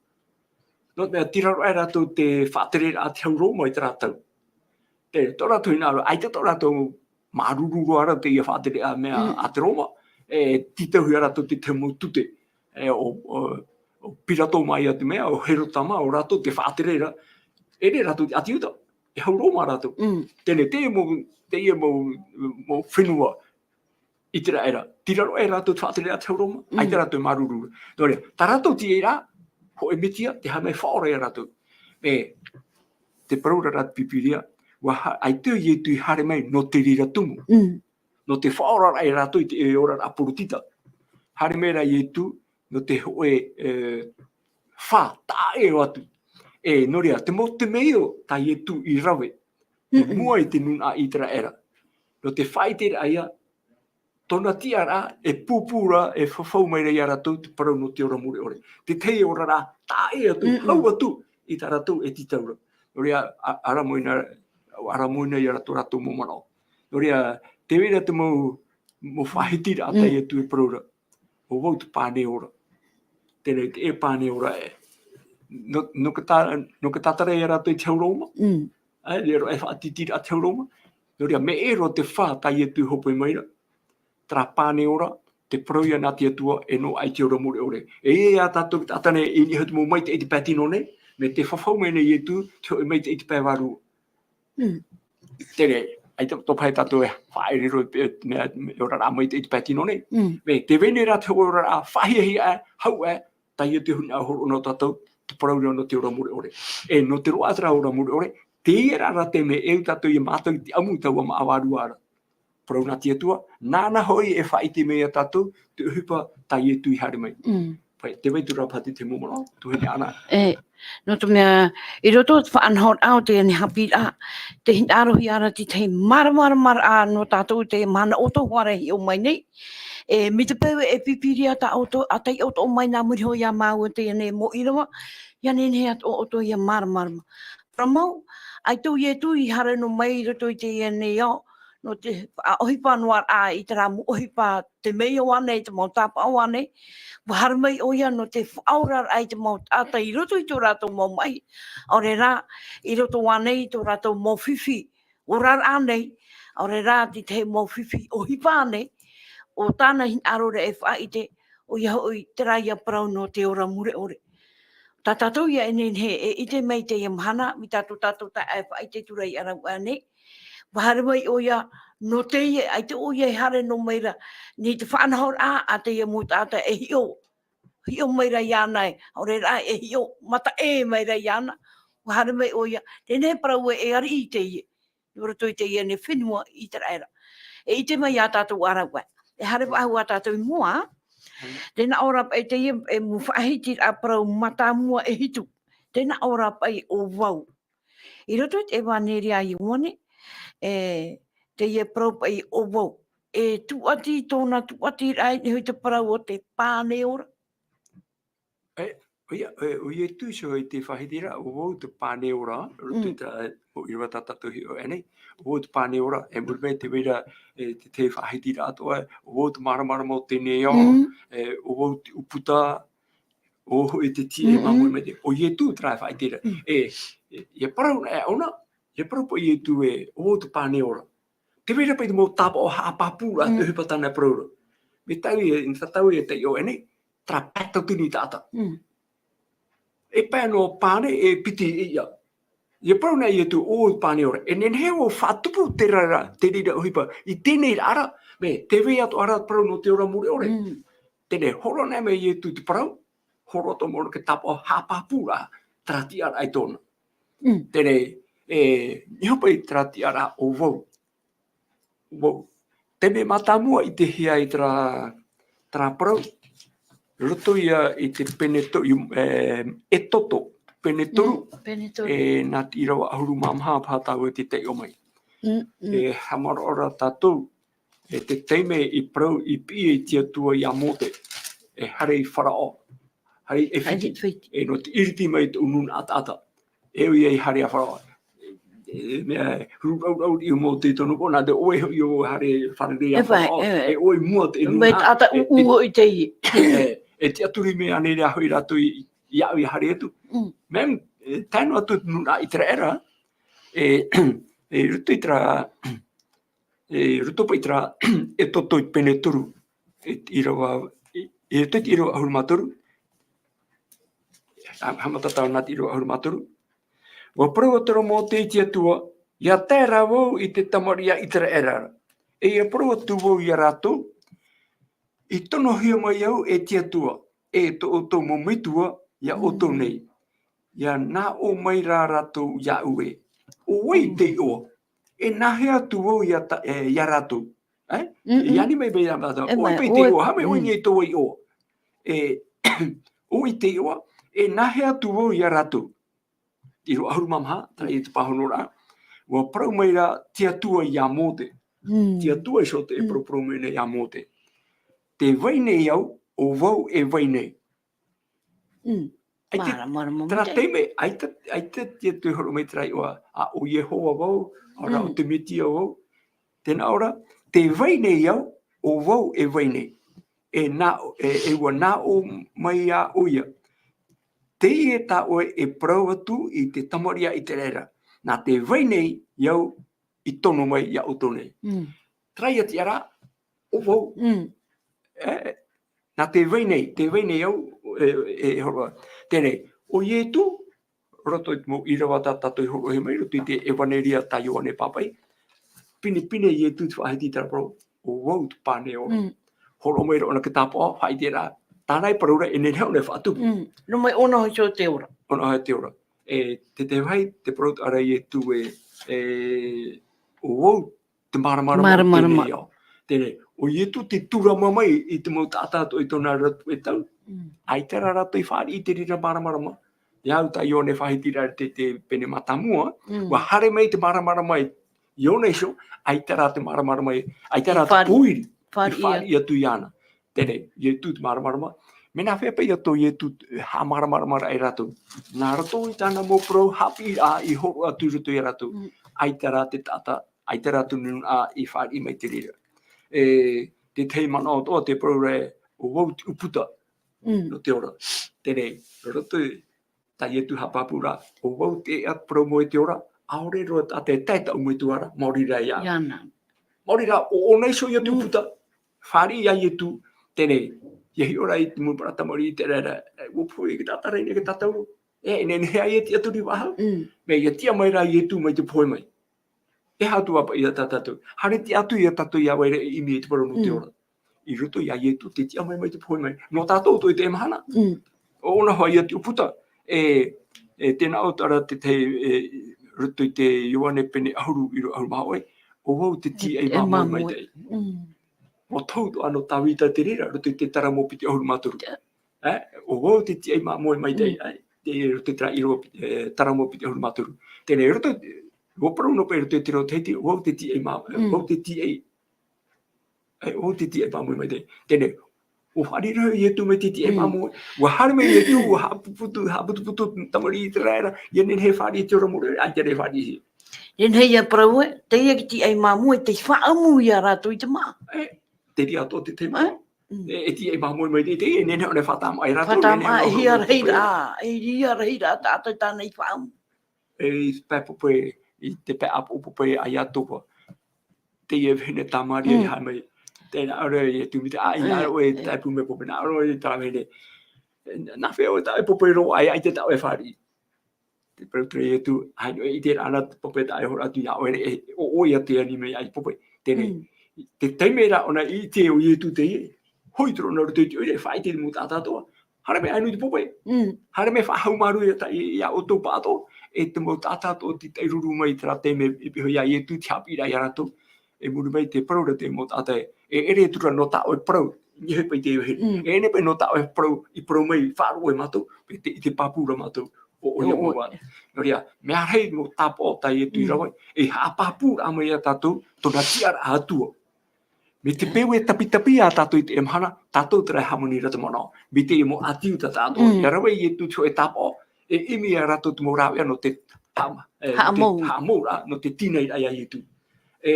Nō te mea, tira roa rātou te faʻatereraʻa a te hau Roma i terā tau. Te, tō rātou hinaʻaro, ʻaita tō rātou māuruuru roa ra teie faʻatereraʻa mea Mm. a te Roma, e, tītauhia rātou te, te mau tute. E, ʻo, ʻo, ʻo Pirato mā ia te mea, ʻo Herota mā, ʻo rātou te faʻatereraʻa. E ʻere rātou te ʻāti Iuta, e hau Roma rātou. Mm. Teie, teie mau, teie mau, mau fenua ʻĪteraʻera. Tira roa rātou te faʻatereraʻa a te hau Roma, Mm. ʻaita rātou māuruuru. Nō reira, tā rātou tiʻa ra, hōʻē Metia, tē haere mai faʻaora ia rātou. E, te parau ra ra te Pīpīria, ʻua ha-, ʻaita Ietu i haere mai nō te reira tumu. Mm. Nō te faʻaoraraʻa ia rātou i te oraraʻa poritita. Haere mai ra Ietu, nō te hōʻē, e, fā, taʻa ʻē atu. E, nō reira, te mau temeio tā Ietu i rave, i Mm-mm. mua i te nūnaʻa ʻĪteraʻera. Nō te faʻaʻiteraʻa ia, tōna tiʻaraʻa, e pūpū ra, e fafau mai ra ia rātou te parau nō te ora mure ʻore. Te tahi oraraʻa, taʻa ʻē atu, Mm-mm. hau atu, i tā rātou e tītau ra. Nō reira, a-, ʻaramoina, ʻaramoina ia rātou, rātou mau manaʻo. Nō reira, tē vai ra te mau, mau faʻahitiraʻa Mm. tā Ietu e parau ra. ʻO vau te pane ora. Teie te ʻē pane ora ē. Nō, nō te tā-, nō te tātara ia rātou i te hau Roma. Mm. Ē, riro e faʻatītīraʻa te hau Roma. Nō reira, mea ʻē roa te fā tā Ietu e hōpoi mai ra, terā pāne ora, te parau ia nā te Atua e noaʻa i te ora mure ʻore. E ia tātou taʻata nei, i niʻa i te mau maitaʻi i te pae tino nei, mea tē fafau mai nei Ietu, te hoʻi maitaʻi i te pae vārua. Mm. Terā, ʻaita tō pae tātou e faʻaʻere roa i te mea, mea oraraʻa maitaʻi i te pae tino nei. Mm. Mea tē vai nei ra te hoʻi oraraʻa, faʻahiahia aʻe, hau aʻe, tā Ietu e hinaʻaro hōroʻa nō tātou, te parau ra nō te ora mure ʻore. E nō te roaʻa terā ora mure ʻore, teie rā te mea e au tātou ia mātau i te ʻamu i taua māʻa vārua ra. Parau nā te Atua, nāna hoʻi e faʻaʻite mai ia tātou, te ʻohipa tā Ietu i haere mai. Mm. Paʻi, tē vai atu ra Pati te mau manaʻo, tuahine Ana. E, nō te mea, i roto i te faʻanahoraʻa o teie nei haʻapiʻiraʻa, tē hinaʻarohia ra te tahi māramaramaraʻa nō tātou i te mahana ʻoutou hoʻi e hiʻo mai nei. E, mai te peu e pīpīria tā ʻoutou, ʻa taiʻo atoʻa mai nā muri iho ia māua i teie nei mau ʻīrava, ʻia nehenehe atoʻa ʻoutou ʻia māramarama. Parau mau, ʻaita ʻo Ietu i haere noa mai i roto i teie nei ao, nō te faʻaʻohipa noa ra i terā mau ʻohipa te mea ʻō ānei, te mau tāpaʻo ānei, ʻua haere mai ʻoia nō te faʻaoraraʻa i te mau taʻata i roto i tō rātou mau maʻi, ʻaore rā, i roto ānei i tō rātou mau fifi oraraʻa nei, ʻaore rā te tahi mau fifi ʻohipa ānei, ʻo tāna hinaʻaroraʻa e faʻaʻite, ʻoia hoʻi terā ia parau nō te ora mure ʻore. Tā tātou ia e nehenehe e ʻite mai i teie mahana, mai tā tō tātou taeaʻe e faʻaʻite atu ra i ʻarauaʻa nei, ʻua haere mai ʻoia nō teie, ʻaita ʻoia e haere noa mai ra, nei te faʻanahoraʻa a teie mau taʻata e hiʻo, hiʻo mai ra iāna e, ʻaore rā e hiʻo, mataʻe mai ra iāna, ʻua haere mai ʻoia, teie nei parau e ariʻi i teie, i roto i teie nei fenua ʻĪteraʻera. E ʻite mai ia tātou ʻarauaʻa. E haere faʻahou ā tātou i mua, tē nā ʻō ra paʻi teie e mau faʻahitiraʻa parau mātāmua e hitu. Tē nā ʻō ra paʻi ʻo vau. I roto i te ʻEvaneria a Ioane, e, teie parau paʻi ʻo vau. E tūʻati, tōna tūʻatiraʻa i niʻa i te parau o te pāne ora. E, ʻoia, e, ʻo Ietu iho i te faʻahitiraʻa, ʻo vau te pāne ora, roto i Mm. te, e, ʻo ʻīrava tā tātou hiʻo aʻe nei, ʻo vau te pāne ora, e muri mai tē vai ra, e, te, te faʻahitiraʻa atoʻa, ʻo vau te māramarama o teie nei ao, Mm. e, ʻo vau te ʻūputa, ʻo vau hoʻi te tiʻa e Mm-mm. māmoe mai te, ʻo Ietu terā e faʻaʻite ra. Mm. E, e, ʻia parau na e ʻōna, ʻia parau paʻi Ietu e, ʻo vau te pāne ora. Tē vai ra paʻi te mau tāpaʻo haʻapāpūraʻa, Mm. te ʻohipa tāna e parau ra. Mai tāʻu e, mai tāʻu e taiʻo aʻe nei, terā pae tauatini taʻata. Mm. E pae noa pāne e piti ia. ʻIa parau na Ietu ʻo vau te pāne ora. E nehenehe vau faʻatupu terā ra, te reira ʻohipa. I teie nei ra, mea, tē vai atoʻa ra parau nō te ora mure ʻore. Mm. Teie nei, hōroʻa na mai Ietu te parau, hōroʻa atoʻa mau ra te tāpaʻo haʻapāpūraʻa, terā tiʻaraʻa i tōna. Mm. Teie nei, e, niʻa paʻi terā tiʻaraʻa ʻo vau. Vau. Te mea mātāmua i ʻitehia i terā, terā parau, roto ia i te pene to-, i, e, Exodo, pene toru, Mm, pene toru. e, nā te ʻīrava ʻahuru mā maha paha tāʻu e taiʻo mai. Mm, mm. E haʻamanaʻo ra tātou, e te taime i parau, i piʻi e te Atua ia Mōte, e haere i Faraō, haere i ʻAifiti, ʻAifiti. e nō te ʻiriti mai i tōʻu nūnaʻa taʻata. E ʻoia i haere ia Faraō. E, mea, huru raurau riʻi mau te tonu ko, nā te ʻoe hoʻi ʻo haere fārerei ia E vai, Faraō. e vai. E ʻoe mua te E vai, nūnaʻa. taʻata E, ʻūʻū e, hoʻi teie. e, e tiʻaturi mai ānei rā hoʻi rātou i, i aʻu ia haere atu. Mm. Mea, e, tae noa atu te nūnaʻa ʻĪteraʻera, e, e roto i terā, e roto paʻi terā, Exodo i pene toru, e, ʻīrava, e, e roto i te ʻīrava ʻahuru mā toru, ha-, haʻamata tātou nā te ʻīrava ʻahuru mā toru. ʻUa parau atu ra Mōte i te Atua, ʻia tae rā vau i te tamariʻi a ʻĪteraʻera, e ʻia parau atu vau ia rātou, i tonohia mai au e te Atua, e tō ʻoutou mau metua, ia ʻoutou Mm. nei. ʻIa nā ʻō mai rā rātou iāʻu ē. ʻO vai Mm. te iʻoa? E nā hea atu vau ia ta-, e, ia rātou? E? Mm-mm. E ani mai mai ia rātou. E ʻO vai mai, te ʻo vai. iʻoa? Haere mai ʻoe Mm. nei tō iʻoa. E, ʻo vai te iʻoa? E nā hea atu vau ia rātou? ʻĪrava ʻahuru mā maha, terā ia te pāhonoraʻa. ʻUa parau mai ra te Atua ia Mōte. Mm. Te Atua iho te Mm. paraparau mai nei ia Mōte. Tē vai nei au, ʻo vau e vai nei. Mm. ʻAita, Māramarama terā maitaʻi. taime, ʻaita, ʻaita te Atua i hōroʻa mai terā iʻoa, ā, ʻo Iehova vau, ā, ʻo Mm. te Metia vau. Tē nā ʻō ra, tē vai nei au, ʻo vau e vai nei. E nā, e, e ʻua nā ʻō mai ia ʻoia. Teie tā ʻoe e parau atu i te tamariʻi a ʻĪteraʻera. Nā te vai nei au, i tono mai iā ʻoutou nei. Mm. Terā ia tiʻaraʻa, ʻo vau. Mm. E, nā te vai nei, te vai nei au, e, e, e horo. Teie, ʻo Ietu, roto i te mau ʻīrava tā tātou i hōroʻahia mai, roto i te ʻEvaneria tā Ioane Pāpaʻi. Pinepine Ietu te faʻahiti i terā parau, ʻo vau te pane ora. Mm. Hōroʻa mai ra ʻōna i te tāpaʻo, faʻaʻite ra, tāna e parau ra, e nehenehe ʻōna e faʻatupu. Mm. Nō mai ʻōna hoʻi te ora. ʻŌna hoʻi te ora. E, te, te vai, te parau ra Ietu e, e, ʻo vau te māramarama o Māramarama. teie ao. Teie, ʻo Ietu tei tūrama mai i te mau taʻata atoʻa i tōna ratu e tau. Mm. ʻAita rā rātou i fāriʻi i te reira māramarama. Ia au tā Ioane faʻahiti ra te, te pene mātāmua, Mm. ʻua haere mai te māramarama i Ioane iho, ʻaita rā te māramarama i, ʻaita I rā te fāriʻi. pōiri, i Fāriʻi. fāriʻi atu iāna. Teie, Ietu te māramarama. Mea nā hea paʻi ā tō Ietu, e, haʻamāramarama ra e rātou. Nā roto i tāna mau parau haʻapiʻiraʻa i hōroʻa atu i roto iā rātou. Mm. ʻAita rā te taʻata, ʻaita rā te nūnaʻa i fāriʻi mai te reira. E, te tahi manaʻo atoʻa te parau ra, ʻo vau te ʻūputa Mm. nō te ora. Teie, roto i tā Ietu haʻapāpū ra, ʻo vau te ʻēʻa, te parau mau e te ora, ʻaore roa taʻata e tae taʻu mai te ora, maori rā iāʻu. Iāna. Maori rā, ʻo, ʻōna iho ia te Mm. ʻūputa, fāriʻi iā Ietu, teie, ia hiʻo ra i te mau parau tamariʻi i te reira, e, ʻua pohe i te taʻata rā i niʻa i te tātauro. E, e nehenehe ai e tiʻaturi faʻahou. Mm. Mea ia tiʻa mai rā Ietu mai te pohe mai. E aha atu ā paʻi iā tā tātou. Haere tiʻa atu ia tātou i ʻāvaʻe ra e ʻimi i te parau nō te Mm. ora. I roto iā Ietu te tiʻa mai mai te pohe mai. Nō tātou atoʻa i teie mahana. Mm. ʻO ʻōna hoʻi ia te ʻūputa. E, e tē nā ʻō atu ra te tahi, e, roto i te Ioane pene ʻahuru, ʻīrava ʻahuru mā hōʻē. ʻO vau te tīaʻi E, e māmoe māmoe. maitaʻi. Mm. ʻUa tohu atoʻa nō Tāvita te reira, roto i te Taramo piti ʻahuru mā toru. Te E, ʻo vau te tīaʻi māmoe maitaʻi, Mm. e, te roto i terā ʻīrava, e, Taramo piti ʻahuru mā toru. Teie roto, ʻua parau noa paʻi roto i te reo Tahiti, ʻo vau te tīaʻi mā-, Mm. vau te tīaʻi, e, ʻo vau te tīaʻi māmoe maitaʻi. Teie, ʻua fāriʻi ra Ietu mai te tīaʻi Mm. māmoe, ʻua haere mai Ietu, ʻua haʻaputuputu, haʻaputuputu tamariʻi i te reira, ia nehenehe e fāriʻi i te ora mure, ʻaita rā e fāriʻi. Ia nehenehe ia parau ē, teie te tīaʻi māmoe, tei faʻaʻamu ia rātou i te māʻa. E, te reira atoʻa te tahi E? māʻa. Mm. E, e tīaʻi māmoe maitaʻi, e nehenehe ʻōna e faʻatāmāʻa ia rātou, Faʻatāmāʻa, nehenehe e ʻōna hia e rahi rā, e hia rahi rā, taʻata tāna i faʻaʻamu. E, i te pae pope, i te pae ʻāpoʻo pope a Iatova. Teie vahine Tamaria i Mm. haere mai. Tē nā ʻō ra e tūmite, ʻaita, nā E, ʻō e e. tāʻu e pope, nā ʻō e tāʻu vahine. Nā hea ʻoe tāʻu e pope roa, ʻaita tāʻu e fāriʻi. Te parau ra Ietu, ʻaita ʻoe e ʻite ra ʻana te pope tāʻu e hōroʻa atu iā ʻoe, e, ʻo, ʻoia te ani mai ai pope. Teie, Mm. te taime ra ʻōna i ʻite ʻo Ietu teie, hoʻi atu ra ʻōna i roto i te ʻoire, e faʻaʻite i te mau taʻata atoʻa. Haere mai ʻaita i te pope. Mm. Haere mai faʻahaumārū ia tā, ia, ia ʻoutou pāʻatoʻa, e te mau taʻata atoʻa tei taʻiruru mai i terā taime i pihaʻi iho iā Ietu, te haʻapiʻiraʻa ia rātou. E muri mai te parau ra te mau taʻata ē, e ʻere atu ra nō tā ʻoe parau, i niʻa paʻi i te vahine. Mm. E ʻere paʻi nō tā ʻoe parau, i parau mai, faʻaroʻo e mātou, pe te, i te pāpū ra mātou, ʻo, ʻoia ʻO, ʻo. mau ā. Nō reira, mea rahi mau tāpaʻo tā Ietu i Mm. rave, e haʻapāpū ra mai ia tātou, tōna tiʻaraʻa Atua. Mai te peu e tapitapi ā tātou i teie mahana, tātou terā e hāmani ra te manaʻo. Mai te mau ʻāti Iuta tātou. Mm. ʻIa rave Ietu te hōʻē tāpaʻo, e ʻimi ia rātou te mau rāveʻa nō te haʻa-, e, nō te Haʻamou. haʻamouraʻa, nō te tīnaʻiraʻa iā Ietu. E,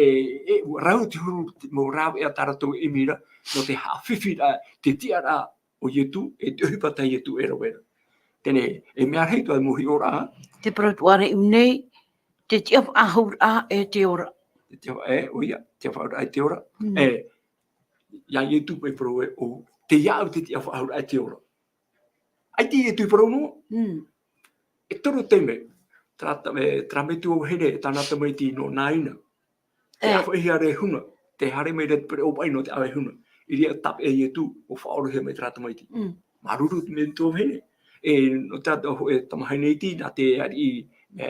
e, ʻua rau te huru te mau rāveʻa tā rātou e ʻimi ra, nō te haʻafifi ra, te tiʻaraʻa o Ietu, e te ʻohipa tā Ietu e rave ra. Teie, e mea rahi atoʻa mau hiʻoraʻa. Te parau atu ra i ʻō nei, te tiʻafaʻahouraʻa e te ora. Te tiʻa-, e, ʻoia, tiʻafaʻahouraʻa e te ora. Mm. E, iā Ietu paʻi parau ē, ʻo, tei iāʻu te tiʻafaʻahouraʻa e te ora. ʻAita Ietu i parau noa. Mm. E toru taime, terā ta-, e, terā metua vahine, e tāna tamaiti nō Naina. Te E. ʻāvaʻe hia ra e huna, tē haere mai ra te pereʻoʻo paʻi nō te ʻāvaʻe huna. I reira tāpeʻa Ietu, ʻua faʻaorohia mai terā tamaiti. Mm. Māuruuru te metua vahine. E, nō te hōʻē tamahine iti, nā te ariʻi, e,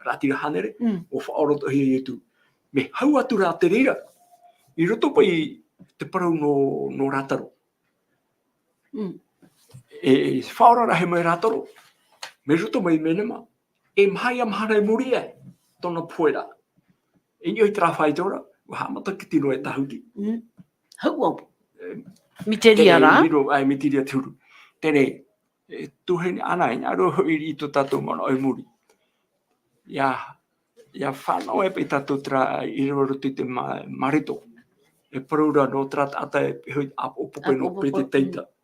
raʻatira hānere, Mm. ʻua faʻaorohia Ietu. Mea hau atu rā te reira, i roto paʻi te parau nō, nō Rātaro. Mm. E, e faʻaoraraʻa mai Rātaro, mai roto mai Menema, e maha ia mahana i muri aʻe, tōna pohe ra. I niʻa i terā faito ra, ʻua haʻamata ki te noa e tāhuti. Mm. Hau au. E, Miteria teie rā. i ro-, ʻae, miteria te huru. Teie, e, tuahine Ana, hinaʻaro hoʻi i tō tātou manaʻo i muri. ʻIa, ʻia fānaʻo e paʻi tātou terā i raro roto i te ma-, Mareko. E parau ra nō terā taʻata e ʻāpoʻo pope nō ʻĀpoʻo pope, Petetaita. mm.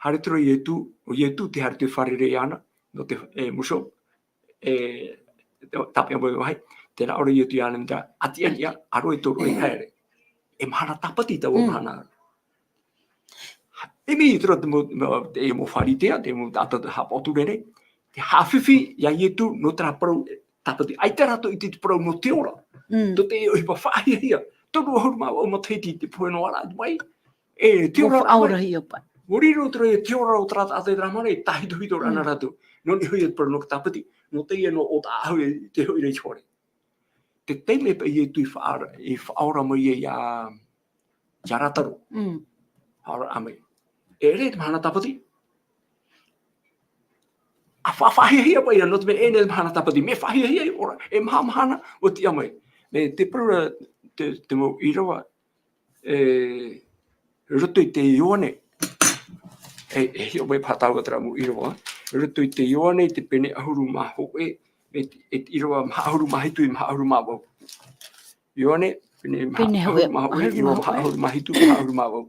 Haere atu ra Ietu, ʻo Ietu tē haere atu i te fārerei iāna, nō te, e, Musho, e, te, tāpeʻa mai vāhi. Tērā ʻore Ietu iāna i te ʻati ʻania, ʻa roto i tō roʻe haere. E mahana tāpati taua mahana. E mai i te roa te mau, mau, te mau Pharisea, te mau taʻata haʻapaʻo ture nei, tē haʻafifi ia Ietu nō terā parau tāpati. ʻAita rātou i ʻite i te parau nō te ora. Tō te ʻohipa faʻahiahia. Toru ʻahuru mā vaʻu matahiti i te pohe noa ra mai. E, te ora ra mai. Faʻaorahia paʻi. ʻUa riro terā, e te ora o terā taʻata i terā mahana, e tāhitohito ra na rātou. Nō niʻa hoʻi te parau nō te tāpati. Nō teie nō ʻo tāʻahu e te hoʻi nei i te fare. Te taime paʻi Ietu i faʻaora, i faʻaora mai ai ia, ia Lātaro. Faʻaora mai. E ʻere te mahana tāpati. ʻA fa-, faʻahiahia paʻi ia, nō te mea e ʻere te mahana tāpati. Mea faʻahiahia i ora, e maha mahana ʻua tiʻa mai. Mea te parau ra, te, te mau ʻīrava, e, roto i te Ioane. E, e hiʻo mai paha tāua terā mau ʻīrava. Roto i te Ioane, te pene ʻahuru mā hōʻē, e, e te ʻīrava maha ʻahuru mā hitu, maha ʻahuru mā vaʻu. Ioane, pene maha ʻahuru mā hōʻē, ʻīrava maha ʻahuru mā hitu, maha ʻahuru mā vaʻu.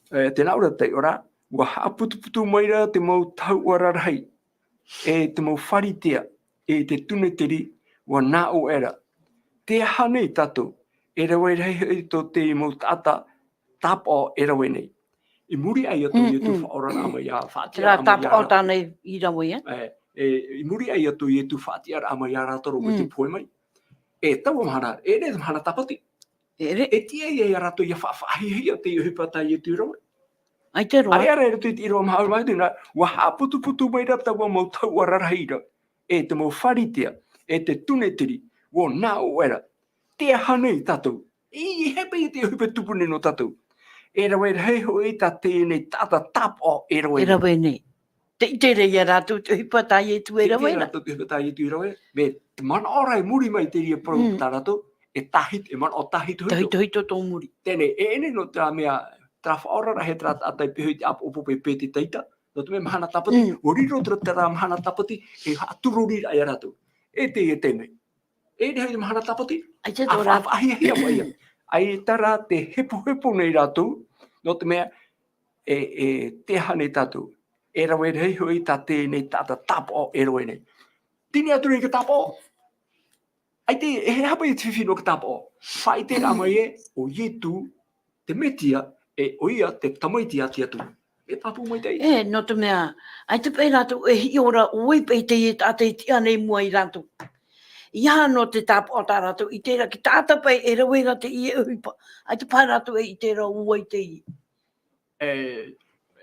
E, tē nā ʻō ra te taiʻoraʻa, ʻua haʻaputuputu mai ra te mau tahuʻa rarahi, e te mau Pharisea, e te Teneteri, ʻua nā ʻō aʻera. Tē aha nei tātou, e rave rahi hoʻi tō te mau taʻata tāpaʻo e rave nei. I muri aʻe ia tō Ietu faʻaoraraʻa mai ia, faʻatiʻaraʻa mai ia. Terā tāpaʻo tāna i rave, e? E, e, i muri aʻe ia tō Ietu faʻatiʻaraʻa mai ia Lātaro, mai te pohe mai. E taua mahana, e ʻere te mahana tāpati. E ʻere. E tiʻa ia, ia rātou ia fa-, faʻahiahia te ʻohipa tā Ietu i rave. ʻAita roa. ʻAreʻa rā i roto i te ʻīrava maha ʻahuru mā hitu, ʻua haʻaputuputu mai ra taua mau tahuʻa rarahi ra. E te mau Pharisea, e te Teneteri, ʻua nā ʻō aʻera. Tē aha nei tātou. E aha paʻi te ʻohipa e tupu nei nō tātou. E rave rahi hoʻi tā teie nei taʻata tāpaʻo e rave nei. E rave nei. Tē ʻite ra ia rātou te ʻohipa tā Ietu e rave ra. Tē ʻite ra rātou te ʻohipa tā Ietu e rave. Mea te manaʻo ra i muri mai i terā parau tā rātou, e tāhit-, e manaʻo tāhitohito. Tāhitohito tō muri. Teie, e ʻere nō terā mea, terā faʻaoraraʻa e terā taʻata i peho i te ʻāpoʻo pope Pētetaita. Nō te mea mahana tāpati, ʻua riro terā, terā mahana tāpati, e haʻatururiraʻa ia rātou. E te, e te mea. E ʻere hoʻi te mahana tāpati. ʻAita roa. ʻA fa-, faʻahiahia mai ia. ʻAita rā tē hepohepo nei rātou, nō te mea, e, e, tē aha nei tātou. E rave rahi hoʻi tā teie nei taʻata tāpaʻo e rave nei. Tini atu nei te tāpaʻo. ʻAita, e aha paʻi te fifi nō te tāpaʻo. Faʻaʻite rā mai ē, ʻo Ietu, te Mesia, e ʻoia te Tamaiti a te Atua. E pāpū maitaʻi. E, nō te mea, ʻaita paʻi rātou e hiʻo ra, ʻo vai paʻi teie taʻata e tiʻa nei i mua ia rātou. ʻEiaha nō te tāpaʻo tā rātou i ʻite ra, te taʻata paʻi e rave ra teie ʻohipa. ʻAita paʻi rātou e ʻite ra, ʻo vai teie. E,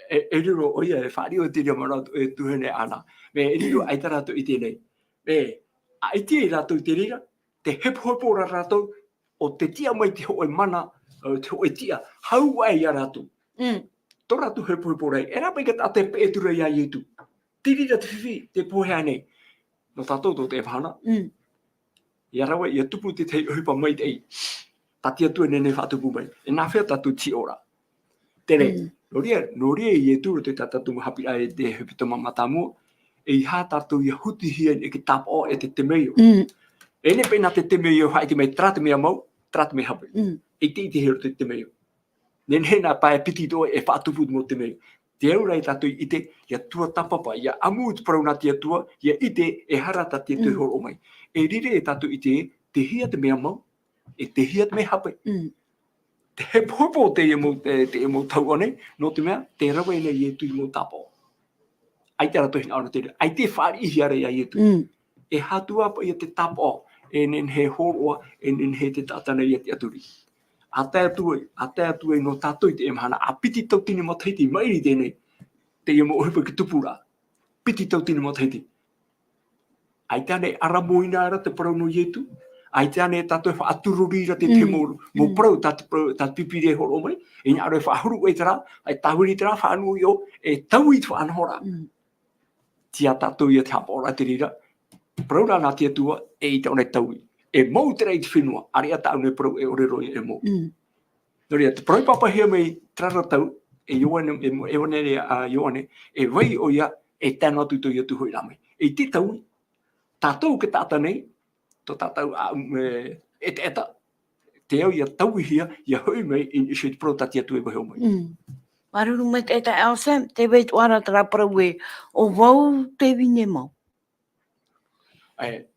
e, e riro, ʻoia, e faʻaroʻo i terā manaʻo e tuahine Ana. Mea e riro, ʻaita rātou i ʻite nei. Mea, ʻaita rātou i ʻite ra, tē hepohepo ra rātou, ʻo tē tiʻa mai te hōʻē mana, ʻo te hōʻē tiʻa, hau aʻe ia rātou. Tō rātou hepohepo ra, e rave paʻi te taʻata e peʻe atu ra ia Ietu. Te reira te fifi, tē pohe nei. Nō tātou tō teie mahana. ʻIa rave, ʻia tupu te tahi ʻohipa maitaʻi. Tā te Atua e nehenehe e faʻatupu mai. E nāfea tātou te hiʻo ra. Teie, nō reira, nō reira Ietu, roto i tā tātou mau haʻapiʻiraʻa i te hepetoma mātāmua, ʻeiaha tātou ʻia hutihia i te tāpaʻo e te temeio. E nehenehe paʻi nā te temeio e faʻaʻite mai terā te mea mau, terā te mea hape. E ʻite, ʻite i roto i te temeio. Nehenehe nā pae piti atoʻa e faʻatupu te mau temeio. Te auraʻa ia tātou ʻite, ʻia tuatāpapa, ʻia ʻamu i te parau nā te Atua, ʻia ʻite, e aha rā tā te Atua e hōroʻa mai. E riro ia tātou ʻite, tei hea te mea mau, e tei hea te mea hape. Te hepohepo o teie mau, te, teie mau tahuʻa nei, nō te mea, tē rave nei Ietu i te mau tāpaʻo. ʻAita rātou hinaʻaro te reira, ʻaita e fāriʻihia ra ia Ietu. E aha atu ā paʻi ia te tāpaʻo, e nehenehe e hōroʻa, e nehenehe te taʻata nei ia tiʻaturi. ʻA tae atu ai, ʻa tae atu ai nō tātou i teie mahana, ʻa piti tauatini matahiti i maʻiri i teie nei, teie mau ʻohipa i tupu ra. Piti tauatini matahiti. ʻAita ānei e ʻaramoina ra te parau nō Ietu? ʻAita ānei tātou e faʻatururi ra te, te mau, mau parau, tā te parau, tā te Pīpīria e hōroʻa mai? E hinaʻaro e faʻahuru ʻoe i terā, e tāviri i terā, faʻanuʻu i ʻō, e taui i te faʻanahoraʻa. Tiʻa tātou ia te haʻapaʻoraʻa te reira. Parau rā nā te Atua, e ʻaita ʻōna e taui. E mau terā i te fenua, ʻāreʻa tāʻu nei parau e ʻore roa ia e mau. Nō reira, te parau i pāpaʻihia mai terā ra tau, e Ioane, e, e Ioane, a, Ioane, e vai ʻoia, e tae noa atu i tō Ietu hoʻiraʻa mai. E te taui, tātou te taʻata nei, tō tātou, a, e, ʻetaʻeta, te au ʻia tauihia, ʻia hoʻi mai, i, i te parau tā te Atua e vaiiho mai. Māuruuru maitaʻi, e Sam, tē vai atoʻa ra terā parau ē, ʻo vau te vine mau. E,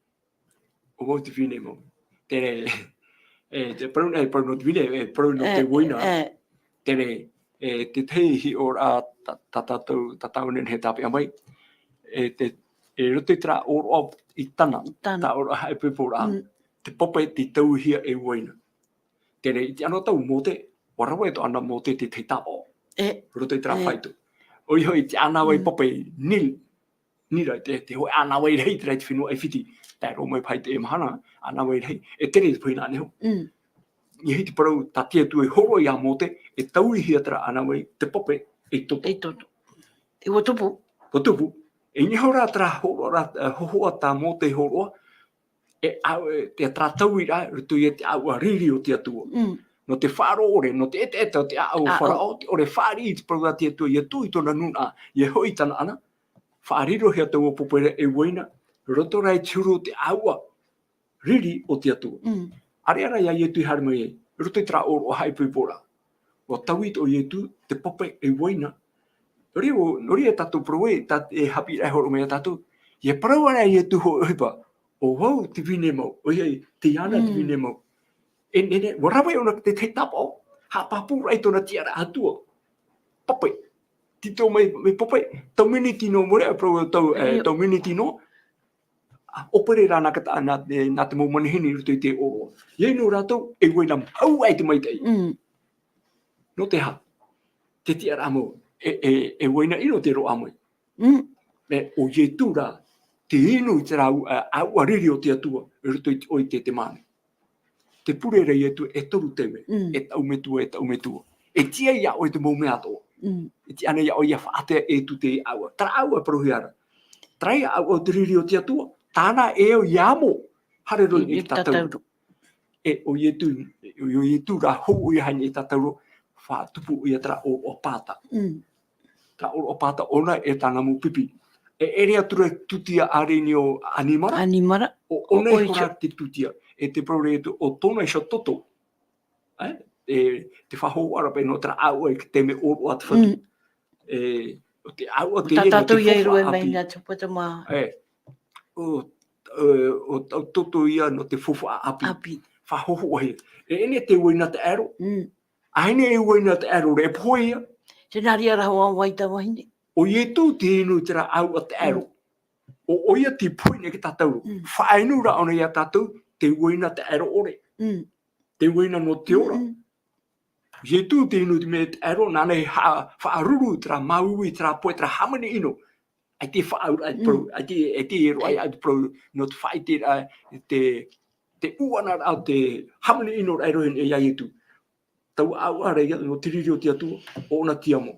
ʻO vau te vine mau. Terā, e, te parau, e, parau nō te vine, e, parau nō te uaina. Terā, e, te tahi hiʻoraʻa tā, tā tātou, tā tāua e nehenehe e tāpeʻa mai. E, te, e roto i terā ʻōroʻa i Tāna, tā ʻōroʻa haʻaipoiporaʻa. Te pape tei tauihia e uaina. Terā, i te anotau Mōte, ʻua rave atoʻa na Mōte te tahi tāpaʻo. Roto i terā faito. ʻOia hoʻi te ʻānāvai pape, Nil, Nira, te, te hōʻē ʻānāvai rahi terā i te fenua ʻAifiti. Tae roa mai paha i te mahana, ʻānāvai rahi. E tere te pahi nāna iho. ʻIa hiti parau, tā te Atua i hōroʻa ia Mōte, e tauihia terā ʻānāvai, te pape, ei toto. Ei toto. E ʻua tupu. ʻUa tupu. E niho rā terā hōroʻa, e, hōhoʻa tā Mōte i hōroʻa, e au, e, te terā tauiraʻa, roto ia te ʻāuʻa riri o te Atua. Nō te faʻaroʻo ʻore, nō te ʻetaʻeta o te ʻāʻau o Faraʻo, te ʻore fāriʻi i te parau a te Atua, ʻia tuʻu i tōna nūnaʻa, ʻia hoʻi i tāna ʻana, faʻariro hia taua pape ra e uaina, roto rā i te huru o te ʻāuʻa riri o te Atua. ʻĀreʻa rā ia Ietu i haere mai ai, roto i terā ʻōroʻa haʻaipoiporaʻa. ʻUa taui atoʻa Ietu, te pape e uaina. Nō reira, nō reira tātou parau e, tā, e haʻapiʻiraʻa e hōroʻa mai ia tātou. ʻIa parau ana Ietu hōʻē ʻohipa, ʻo vau te vine mau, ʻoia hoʻi, tei Iāna te vine mau. E, e, e, ʻua rave ʻōna te tahi tāpaʻo, haʻapāpūraʻa i tōna tiʻaraʻa Atua. Pape. Tītau mai, mai pape, tau miniti noa, mōreʻa parau tau, e, tau miniti noa, ʻa, ʻōpere rā nā ka ta-, nā, e, nā te mau manihini i roto i te ʻōroʻa. ʻIa inu rātou, e uaina mau, ʻaita i te maitaʻi. Nō te aha? Te tiʻaraʻa mau, e, e, e uaina ʻino tei roaʻa mai. E, ʻo Ietu rā, tei inu i terā ʻāuʻa, ʻāuʻa riri o te Atua, i roto i te, ʻo Ietesemane. Tē pure ra Ietu e toru taime, e taʻu metua, e taʻu metua. E tiʻa iā ʻoe te mau mea atoʻa. E tiʻa anaʻe iā ʻoe ʻia faʻaātea e tū te ʻāuʻa. Terā ʻāuʻa e parauhia ra. Terā ia ʻāuʻa o te riri o te Atua. Tāna e au ʻia amo. Haere roa i te tātauro. E, ʻo Ietu, ʻo Ietu rā hou ʻoia i te tātauro, faʻatupu ʻoia terā ʻōroʻa pāta. Terā ʻōroʻa pāta ʻōna e tāna mau pipi. E ʻere atu ra te tūtia ʻāreʻi o ʻanimara. ʻAnimara. ʻO, ʻōna iho rā te tūtia. E tē parau ra Ietu, ʻo tōna iho toto. E, e, te faʻahohoʻa ra paʻi nō terā ʻāuʻa i te taime ʻōroʻa te Fatu. E, ʻo te ʻāuʻa te, tā tātou i roaʻa mai nā te pata mā. E, ʻo, e, ʻo, ʻo toto ia nō te faufaʻa ʻāpī. ʻĀpī. Faʻahohoʻahia. E, ʻaita e uaina taʻero. ʻAita e uaina taʻero ra, e pohe ia. Tē nā reira hoʻi ʻo vai tā vahine. ʻO Ietu tei inu i terā ʻāuʻa taʻero. ʻO, ʻoia tei pohe nei i te tātauro. Faʻainu ra ʻōna iā tātou, te uaina taʻero ʻore. Te uaina nō te ora. Ietu tei inu i te mea taʻero, nāna e ha-, faʻaruru terā māuiui, terā pohe, terā hāmani ʻino. ʻAita e faʻaauraʻa te parau, ʻaita, ʻaita e roaʻa te parau, nō te faʻaʻite ra, te, te ʻuʻana ra, te hāmani ʻino ra e rohi nei iā Ietu. Taua ʻāuʻa ra ia, nō te riri o te Atua, ʻo ʻōna tiʻa mau.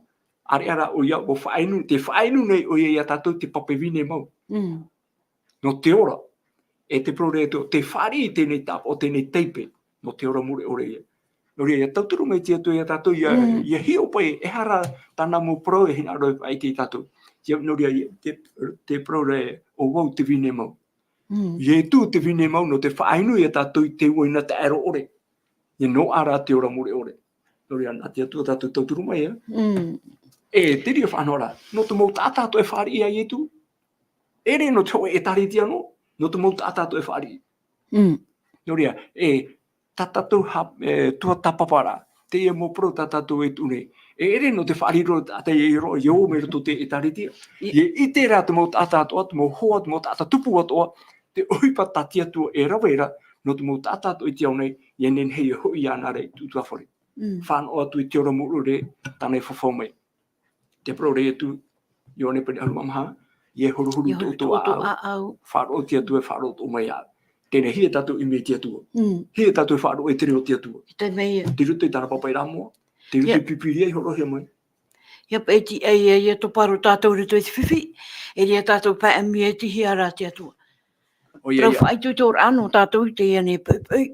ʻĀreʻa rā ʻoia, ʻua faʻainu, tē faʻainu nei ʻoia iā tātou te pape vine mau. Nō te ora. E tē parau ra Ietu, tē fāriʻi i teie tāpaʻo, teie taipe, nō te ora mure ʻore ia. Nō reira, ʻia tauturu mai te Atua iā tātou, ʻia, ʻia hiʻo paʻi, e aha rā tāna mau parau, e hinaʻaro e faʻaʻite iā tātou. Ia, nō reira, ia, tē, tē parau ra, ʻo vau te vine mau. Ietu te vine mau nō te faʻainu iā tātou i te uaina taʻero ʻore. ʻIa noaʻa rā te ora mure ʻore. Nō reira, nā te Atua tātou tauturu mai, e. E, te reira faʻanahoraʻa, nō te mau taʻata atoʻa e fāriʻi iā Ietu. ʻEʻere nō te hōʻē ʻētāretia noa, nō te mau taʻata atoʻa e fāriʻi. Nō reira, e, tā tātou ha-, e, tuatāpaparaʻa, teie mau parau tā tātou e tuʻu nei. E ʻere nō te faʻariro taʻata ia roaʻa, ʻia ō mai roto i te ʻētāretia. ʻIa ʻite rā te mau taʻata atoʻa, te mau hoa, te mau taʻata tupu atoʻa, te ʻohipa tā te Atua e rave ra, nō te mau taʻata atoʻa i te ao nei, ʻia nehenehe ʻia hoʻi iāna ra i te ʻutuāfare. Fānaʻo atu i te ora mure ʻore, tāna e fafau mai. Tē parau ra Ietu, Ioane pene ʻahuru mā maha, ʻia huru huru tō ʻoutou ʻāʻau. Faʻaroʻo i te Atua e faʻaroʻo atoʻa mai iāʻu. Teie nei, hia tātou ʻimi i te Atua. Hia tātou e faʻaroʻo i te reo o te Atua. I te mea. Tei roto i tāna papaʻiraʻa moʻa. Tei roto i te Pīpīria i hōroʻahia mai. ʻIa paʻi te, ʻia, ʻia, ʻia topa roa tātou i roto i te fifi. E ʻere ia tātou paʻi ʻimi e te hia rā te Atua. ʻOia, parau faʻaitoitoraʻa nō tātou i teie nei poʻipoʻi.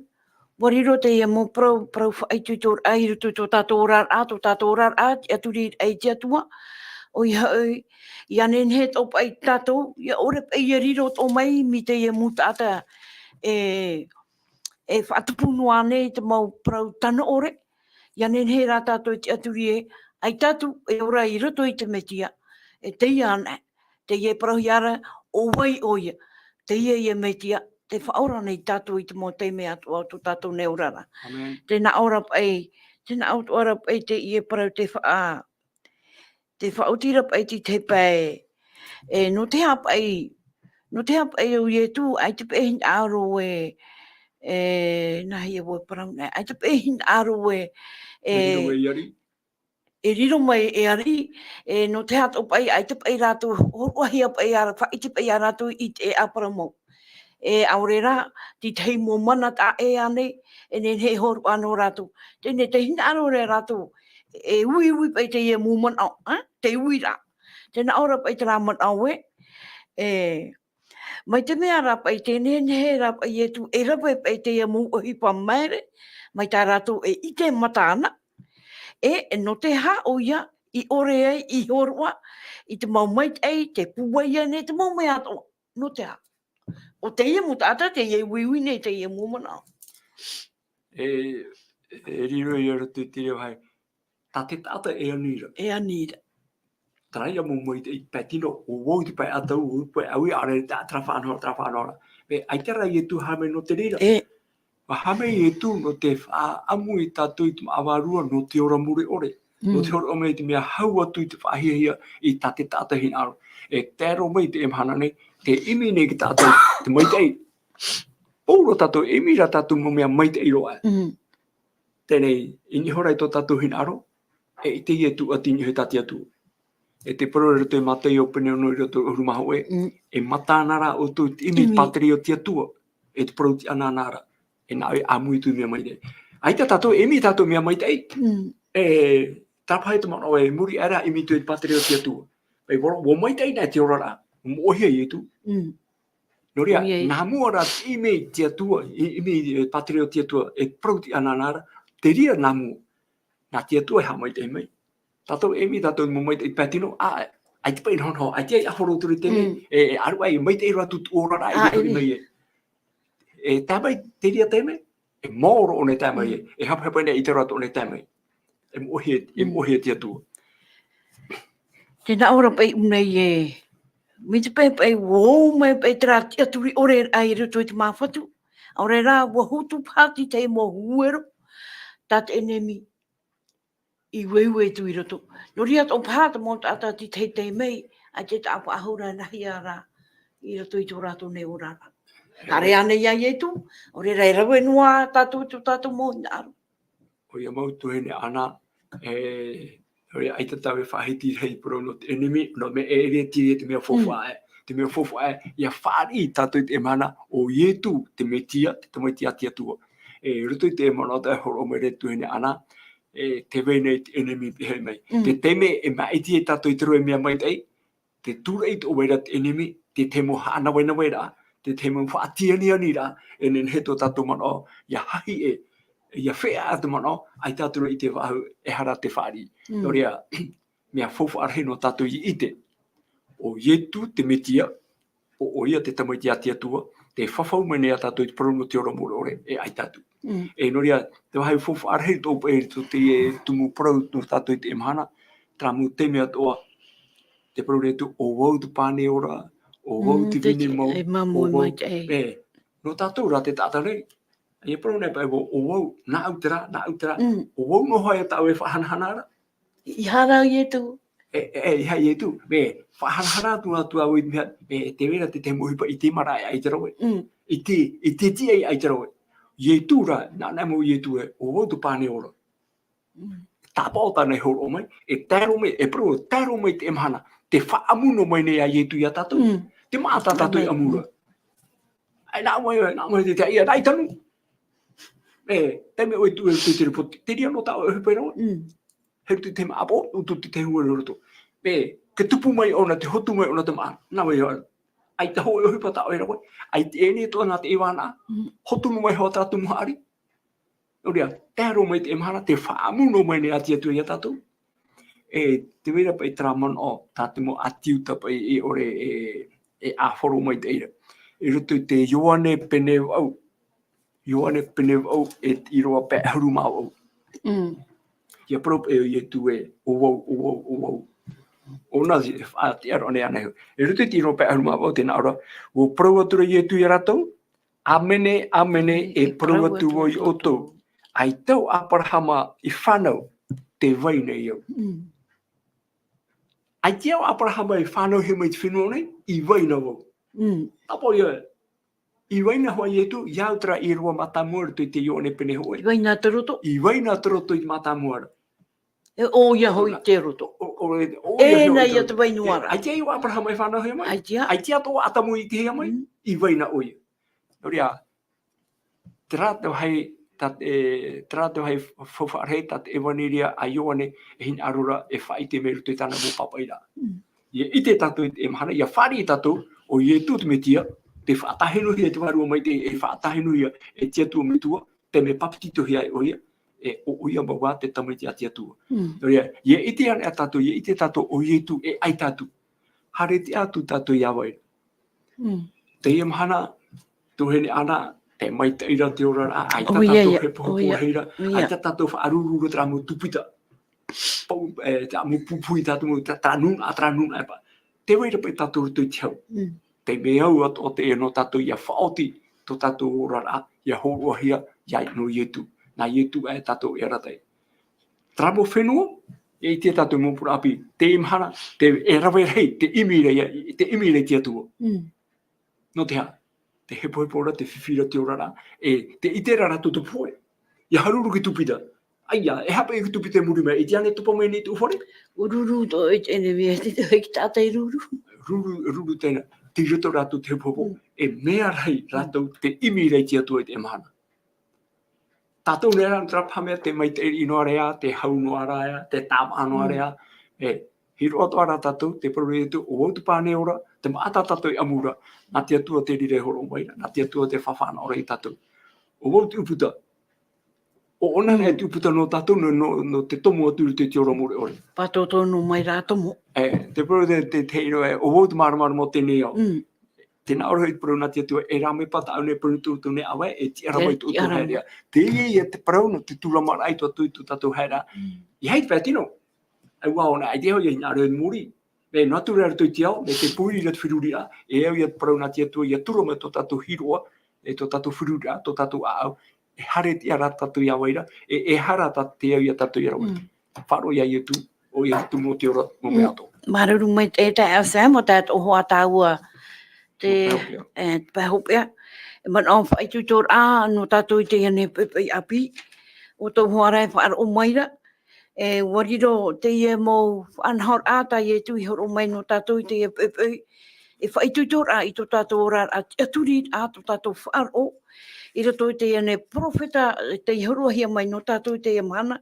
ʻUa riro teie mau parau, parau faʻaitoitoraʻa i roto i tō tātou oraraʻa, tō tātou oraraʻa, tiʻaturi i te Atua. ʻOia hoʻi, ʻia nehenehe atoʻa paʻi tātou, ʻia ʻore paʻi ʻia riro atoʻa mai mai teie mau taʻata e, e faʻatupu noa nei i te mau parau tano ʻore. ʻIa nehenehe rā tātou e tiʻaturi ē, ʻaita atu e ora i roto i te Mesia, e teie anaʻe, teie e parauhia ra, ʻo vai ʻoia, teie ia Mesia, te faʻaora nei tātou i te mau taime atoʻa o tō tātou nei oraraʻa. Amen. Tē nā ʻō ra paʻi, tē nā ʻō atoʻa ra paʻi teie parau te faʻa-, te faʻaoti ra paʻi te tahi pae, e, nō te aha paʻi, nō te aha paʻi ʻo Ietu, ʻaita paʻi hinaʻaro e, e, nā hea vau e parau nei, ʻaita paʻi hinaʻaro e, e, Te riro e ariʻi. E riro mai e ariʻi, e, nō te aha atoʻa paʻi, ʻaita paʻi rātou hōroʻahia paʻi, ʻa, faʻaʻite paʻi ia rātou i te ʻāpara mau. E, ʻaore rā, te tahi mau mana taʻa ʻē ānei, e nehenehe e hōroʻa nō rātou. Teie nei, tē hinaʻaro ra rātou, e uiui paʻi teie mau manaʻo, ā? Te uiraʻa. Tē nā ʻō ra paʻi terā manaʻo ē, e, mai te mea rā paʻi, tē nehenehe ra paʻi Ietu e rave paʻi teie mau ʻohipa maere, mai tā rātou e ʻite mata ana, e, e nō te aha ʻoia i ʻore ai, i hōroʻa i te mau maitaʻi, te pūai ānei, te mau mea atoʻa, nō te aha. ʻO teie mau taʻata, teie uiui nei, teie mau manaʻo. E, e riro ia i roto i te reira vāhi. Tā te taʻata e ani ra. E ani ra. Terā ia mau maitaʻi pae tino, ʻo vau te pae ʻatau, ʻo vau te pae ʻaui, ʻaore rā terā faʻanahoraʻa, terā faʻanahoraʻa. E, ʻaita rā Ietu e haʻamau nō te reira. E. ʻUa haʻamau Ietu nō te faʻaʻamu ia tātou i te māʻa vārua, nō te ora mure ʻore. Nō te Mm. hōroʻa mai i te mea hau atu i te faʻahiahia i tā te taʻata hinaʻaro. E tae roa mai i teie mahana nei, tē ʻimi nei te taʻata te maitaʻi. Pauroa tātou, e ʻimi ra tātou mau mea maitaʻi roa. Mm. Teie nei, i niʻa iho ra i tō tātou hinaʻaro, e ʻite Ietu atu i niʻa iho i tā te Atua. E te parau i roto i Mataio pene ono i roto ʻahuru mā hōʻē, Mm. e mata ana rā ʻoutou i te ʻimi i te ʻImi. pātireia o te Atua, e te parau tiʻa anaʻanaraʻa, e nā ʻō e ʻāmui atu i mea maitaʻi. ʻAita tātou, e ʻimi tātou mea maitaʻi, Mm. e tāpaʻo te manaʻo e muri aʻe ra ʻimi atu i te pātireia o te Atua. Paʻi ʻua, ʻua maitaʻi na te oraraʻa, ʻua moʻehia Ietu. Mm. Nō reira, ʻOia. nā mua rā te ʻimi i te Atua, i, ʻimi i te pātireia o te Atua, e parau tiʻa anaʻanaraʻa, te reira nā mua. Nā te Atua e haʻamaitaʻi mai. Tātou e ʻimi tātou mau maitaʻi pae tino, ā, ʻaita paʻi nohonoho, ʻaita e ʻāfaro atu i te mea, Mm. e, e ʻaruʻa ai, maitaʻi roa atu tō oraraʻa i Ā, roto i ʻimi. mai e. E tae mai, te reira taime, e maoro ʻōna e tae mai Mm. e, e hapahapai nei i te roa atu ʻōna e tae mai. E moʻehia, e Mm. moʻehia te Atua. Tē nā ʻō ra paʻi ʻōna e, mai te pae paʻi, ʻua ō mai paʻi terā tiʻaturi ʻore ai i roto i te māfatu. ʻAore rā, ʻua hotu paha te tahi mau huero, tā te ʻenemi i ueue atu i roto. Nō reira atoʻa paha te mau taʻata tē teitei mai, ʻaita e taʻa faʻahou ra nā hea rā i roto i tō rātou nei oraraʻa. Haere ānei ia Ietu, ʻaore rā e rave noa tātou i tō tātou mau hinaʻaro. ʻOia mau tuahine Ana, e, ʻoia ʻaita tāʻu e faʻahiti ra i te parau nō te ʻenemi, nō te mea e ʻere atu ra te mea faufaʻa Mm. ē. Te mea faufaʻa ē, ʻia fāriʻi tātou i teie mahana, ʻo Ietu te Metia, te Tamaiti a te Atua. E, i roto i te manaʻo tā e hōroʻa mai ra tuahine Ana, e, tē vai nei te ʻenemi i pīhaʻi mai. Mm. Te taime e maʻiti ai tātou i te reira mea maitaʻi, tē tūraʻi atoʻa mai ra te ʻenemi, te tahi mau haʻanavenaveʻa, te tahi mau faʻatianianiraʻa, e nehenehe tō tātou manaʻo, ʻia hahi ē, ʻia feʻaʻa te manaʻo, ʻaita atu ra i te faʻahou, e aha rā te fāriʻi. Mm. Nō reira, mea faufaʻa rahi nō tātou ʻia ʻite. ʻO Ietu te Metia, ʻo, ʻoia te Tamaiti a te Atua, tē fafau mai nei ia tātou i te parau nō te ora mure ʻore, e ʻaita atu. Mm. E nō reira, te vāhi faufaʻa rahi tō paʻi, tō te, e, tumu parau nō tātou i teie mahana, terā mau taime atoʻa, te parau nei atu, ʻo vau te pane ora, ʻo vau Mm, te te, vine mau, e, mau ʻo vau, maitaʻi. e, nō tātou rā te taʻata nei, ʻia parau nei paʻi vau, ʻo vau, nāʻu terā, nāʻu terā, Mm. ʻo vau noa hoʻi tāʻu e faʻahanahana ra. ʻEiaha rā Ietu. E, e, e, ʻeiaha Ietu. Mea, faʻahanahana atu, atu au i te mea, e, tē vai ra te tahi mau ʻohipa i te marae, ʻaita rā vau. Mm. I te, i te tiʻa, ʻaita rā vau. Ietu rā, nā, nā mau Ietu ē, ʻo vau te pane ora. Mm. Tāpaʻo tāna e hōroʻa mai, e tae roa mai, e parau, tae roa mai i teie mahana, tē faʻaʻamu noa mai nei ā Ietu ia tātou. Mm. Tē māʻa tā tātou i ʻamu ra. Mm. ʻAi, nā mai, nā mai te, te, ia, nā i tanu. E, taime ʻoe i tuʻu i roto i te reira poti, terā noa tā ʻoe ʻohipa ra vau. Mm. Hei te, te māʻa pō, ʻo tō te, te huero i roto. E, tē tupu mai ʻōna, tē hotu mai ʻōna te māʻa, nā vai ʻoe. ʻAita hōʻē ʻohipa tā ʻoe ra vau. ʻAita e ʻere atoʻa nā te ʻīvana. Mm. Hotu noa mai hoʻi terā tumu haʻari. Nō reira, tae roa mai i teie mahana, tē faʻaʻamu noa mai nei ā te Atua ia tātou. E, tē vai ra paʻi terā manaʻo, tā te mau ʻāti Iuta paʻi e ʻore e, e ʻāfaro mai i te reira. I roto i te Ioane pene vaʻu. Ioane pene vaʻu e te ʻīrava pae ʻahuru mā vaʻu. Mm. ʻIa parau paʻi ʻo Ietu ē, ʻo vau, ʻo vau, ʻo vau. ʻO nā, e faʻatiʻa roa nei ānei. I roto i te ʻīrava pae ʻahuru mā vaʻu, tē nā ʻō ra, ʻua parau atu ra Ietu ia rātou, ʻĀmene, ʻāmene, e parau atu vau iā ʻoutou, ʻaita ʻo Aperahama i fānau, tē vai nei au. Mm. ʻAita ʻo Aperahama i fānauhia mai i te fenua nei, i vai na vau. Mm. Tāpaʻo ia, i vai na hoʻi ʻo Ietu, ʻia au terā ʻīrava mātāmua i roto i te Ioane pene hōʻē. I vai na te roto. I vai na te roto i te mātāmua ra. E, ʻoia hoʻi te roto. ʻO, ʻo, ʻo, ʻoia hoʻi te roto. Ēnā ia te vai noa ra. E, ʻaita ʻo Aperahama i fānauhia mai. ʻAita. ʻAita ʻo Atamu i ʻitehia mai. Mm. I vai na ʻoia. Nō reira, terā te vāhi, tā, e, terā te vāhi faufaʻa rahi tā te ʻEvaneria a Ioane e hinaʻaro ra e faʻaʻite mai i roto i tāna mau pāpaʻiraʻa. Mm. ʻIa ʻite tātou i te mahana, ʻia fāriʻi tātou, ʻo Ietu te Mesia, tei faʻatāhinuhia e te Vārua Maitaʻi, e faʻatāhinuhia e te Atua Metua, tei mea papetitohia ai ʻoia, e, ʻo, ʻoia mau ā te Tamaiti a te Atua. Mm. Nō reira, ʻia ʻite anaʻe tātou, ʻia ʻite tātou ʻo Ietu e ʻaita atu. Haere tiʻa atu tātou iā vai ra. Mm. Teie mahana, tuahine Ana, tē maitaʻi ra te oraraʻa, ʻaita tātou e pohepohe ra, ʻaita tātou e faʻaruru ra terā mau tūpita. Pau, e, terā mau pupuhi tātou mau, terā, terā nūnaʻa, terā nūnaʻa e paʻi. Tē vai ra paʻi tātou i roto i te hau. Mm. Tei mea au atoʻa teie nō tātou ʻia faʻaoti tō tātou oraraʻa, ʻia hōroʻahia, ʻia, nō Ietu. Nā Ietu aʻe tātou e arataʻi. Terā mau fenua, e ʻite tātou mau purāʻapi, teie mahana, te, e rave rahi, tē ʻimi ra ia, tē ʻimi ra i te Atua. Mm. Nō te aha? Te hepohepo ra, te fifi ra, te oraraʻa, e, tē ʻite ra rātou te pohe. ʻIa haruru i te tūpita. ʻAia, e aha paʻi te tūpita i muri mai, e tiʻa ānei e topa mai nei i tōʻu fare? ʻUruuru tō, e, e, e, e, e, e, tātou e ruru. Ruru, ruru teie, tei roto rātou te hepohepo. Mm. E mea rahi rātou tē ʻimi ra i te Atua i teie mahana. Tātou nei rā, nō terā paha mea tē maitaʻi noa ra, tē hau noa ra, tē tāmaʻa noa ra, e, hiroʻa atoʻa rā tātou, tē parau ra Ietu, ʻo vau te pane ora, tē maʻa tātou i ʻamu ra, nā te Atua te reira e hōroʻa mai ra, nā te Atua tē fānaʻo ra iā tātou. ʻO vau te ʻūputa. ʻO ʻōna anaʻe te ʻūputa nō tātou, nō, nō, nō te tomo atu i roto i te ora mure ʻore. Pātōtō noa mai rā tomo. E, tē parau te, te, te, e, ʻo vau te māramarama o teie nei ao. Mm. Tē nā ʻō ra hoʻi te parau nā te Atua, e rāveʻa tāʻu nei, parau nō tōʻu nei ʻāvae, e tiʻarama i tō tātou haereʻa. Teie ia te parau nō te tūramaraʻa i tō tātou, i tō tātou haereʻa. Mm. ʻIa, ʻaita paʻi tino. ʻAita ʻōna, ʻaita e hōʻē hinaʻaro i muri. Mea nā te ture i roto i te ao, mea tē pūiri ra te feruriraʻa, e au ia te parau nā te Atua, ʻia tura mai tō tātou hiroʻa, e tō tātou feruriraʻa, tō tātou ʻāʻau, e haere tiʻa ra tātou iā vai ra, e, e aha rā tā te au ia tātou ia rave. Mm. Faʻaroʻo iā Ietu, ʻo ia te tumu o te ora, mau mea atoʻa. Mm. Māuruuru maitaʻi e taeaʻe Sam, mea tō hoʻi tāua te, e, te pae hopeʻa. E manaʻo faʻaitoitoraʻa nō tātou i teie nei poʻipoʻi ʻāpī. ʻO tō hoʻi ra e faʻaroʻo mai ra. E, ʻua riro teie mau faʻanahoraʻa tā Ietu i hōroʻa mai nō tātou i teie poʻipoʻi. E faʻaitoitoraʻa i tō tātou oraraʻa, tiʻaturiraʻa, tō tātou faʻaroʻo. I roto i teie nei perofeta, tei hōroʻahia mai nō tātou i teie mahana.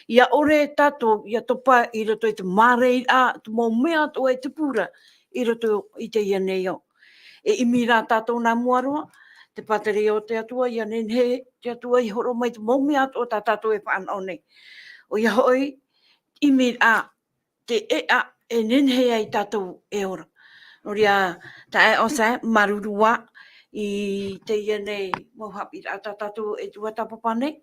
ʻIa ʻore tātou, ʻia topa i roto i te māramarama, te mau mea atoʻa e tupu ra, i roto i teie nei ao. E ʻimi rā tātou nā mua roa, te pātireia o te Atua, ʻia nehenehe te Atua i hōroʻa mai te mau mea atoʻa tā tātou e fānaʻo nei. ʻOia hoʻi, ʻimi rā te ʻēʻa e nehenehe ai tātou e ora. Nō reira, taeaʻe Sam, māuruuru ā i teie nei mau haʻapiʻiraʻa tā tātou e tuatāpapa nei,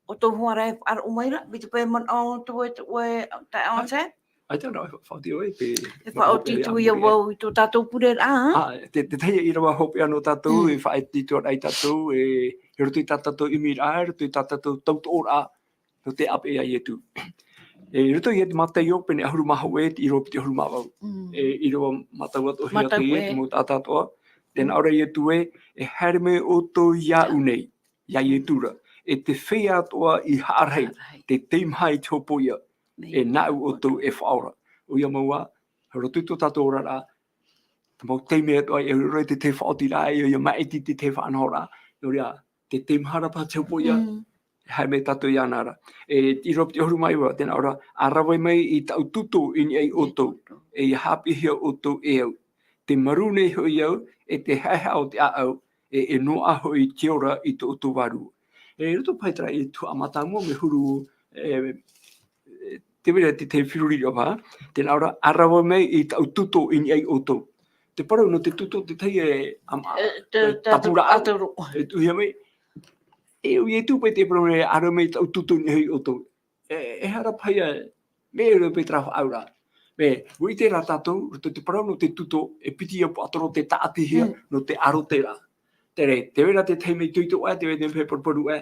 ʻo tō hoʻi ra e faʻaroʻo mai ra, mai te pae manaʻo atu e tō ʻoe taeaʻe Sam. ʻAita rā, e fa-, faʻaoti ʻoe, te, e faʻaoti atu ia vau i tō tātou pureraʻa, ā? Ā, te, te tahi ʻīrava hopeʻa nō tātou, mm, e faʻaitoitoraʻa ia tātou, e, i roto i tā tātou ʻimiraʻa, i roto i tā tātou tautoʻoraʻa, nō te ʻāpeʻe a Ietu. E, i roto ia i te Mataio, pene ʻahuru mā hōʻē, te ʻīrava piti ʻahuru mā vaʻu. Mm. E, ʻīrava mātau atoʻa, Mataio, te mau taʻata atoʻa. Tē nā ʻō ra Ietu ē, e haere mai ʻoutou iāʻu nei, iā Ietu ra, e te feiā atoʻa i haʻarahi, haʻarahi, tē teimaha i te hopoiʻa, e nāʻu ʻoutou e faʻaora. ʻOia mau ā, roto i tō tātou oraraʻa, te mau taime atoʻa, e ʻore te tahi faʻaotiraʻa, e ʻoia maʻiti te tahi faʻanahoraʻa, nō reira, tē teimaha ra paha te hopoiʻa, mm, e haere mai tātou iāna ra. E, ʻīrava piti ʻahuru mā iva, tē nā ʻō ra, ʻa rave mai i tāʻu tūtō i niʻa iā ʻoutou, e ʻia haʻapiʻihia ʻoutou e au. Tē marū nei hoʻi au, e te haʻehaʻa o te ʻāʻau, e, e noaʻa hoʻi te ora i tō ʻoutou vārua. E, i roto paha i terā, i te tuhaʻa mātāmua, mea huru, e, e, tē vai ra te, te feruriraʻa, tē nā ʻō ra, ʻa rave mai i tāʻu tūtō i niʻa iā ʻoutou. Te parau nō te tūtō, te tahi e, am-, e, te, e, te tapuraʻa, tapuraʻa, e tuʻuhia mai. E, ʻo Ietu paʻi tē parau nei, ʻa rave mai i tāʻu tūtō i niʻa iā ʻoutou. E, e aha ra paha ia, mea ʻore paʻi terā faʻaauraʻa. Mea, ʻua ʻite rā tātou, roto i te parau nō te tūtō, e piti ia puaʻatoro tē tāʻatihia, mm, nō te ʻaroteraʻa. Terā, tē vai ra te tahi mea itoito ʻē, tē vai te mea paruparu ʻē.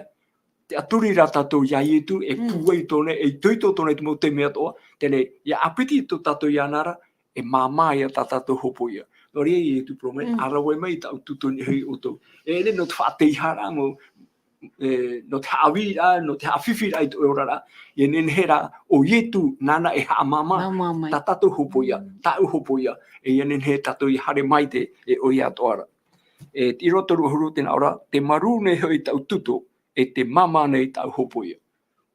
Tē ʻaturi ra tātou iā Ietu, e pūai tōna, e itoito tōna i te mau taime atoʻa. Terā, ʻia ʻāpiti tō tātou iāna ra, e māmā ïa tā tātou hopoiʻa. Nō reira Ietu parau mai, ʻa rave mai i tāʻu tuto i niʻa iā ʻoutou. E ʻere nō te faʻateiharaʻa, nō, e, nō te haʻavīraʻa, nō te haʻafifi ra i tō ʻoe oraraʻa. ʻIa nehenehe rā, ʻo Ietu, nāna e haʻamāmā, tā tātou hopoiʻa, tāʻu hopoiʻa. E ʻia nehenehe tātou ʻia haere maitaʻi, e ʻoia atoʻa ra. E te ʻīrava toru ʻahuru tē nā ʻō ra, tē māuruuru nei hoʻi tāʻu tuto, e tē māmā nei tāʻu hopoiʻa.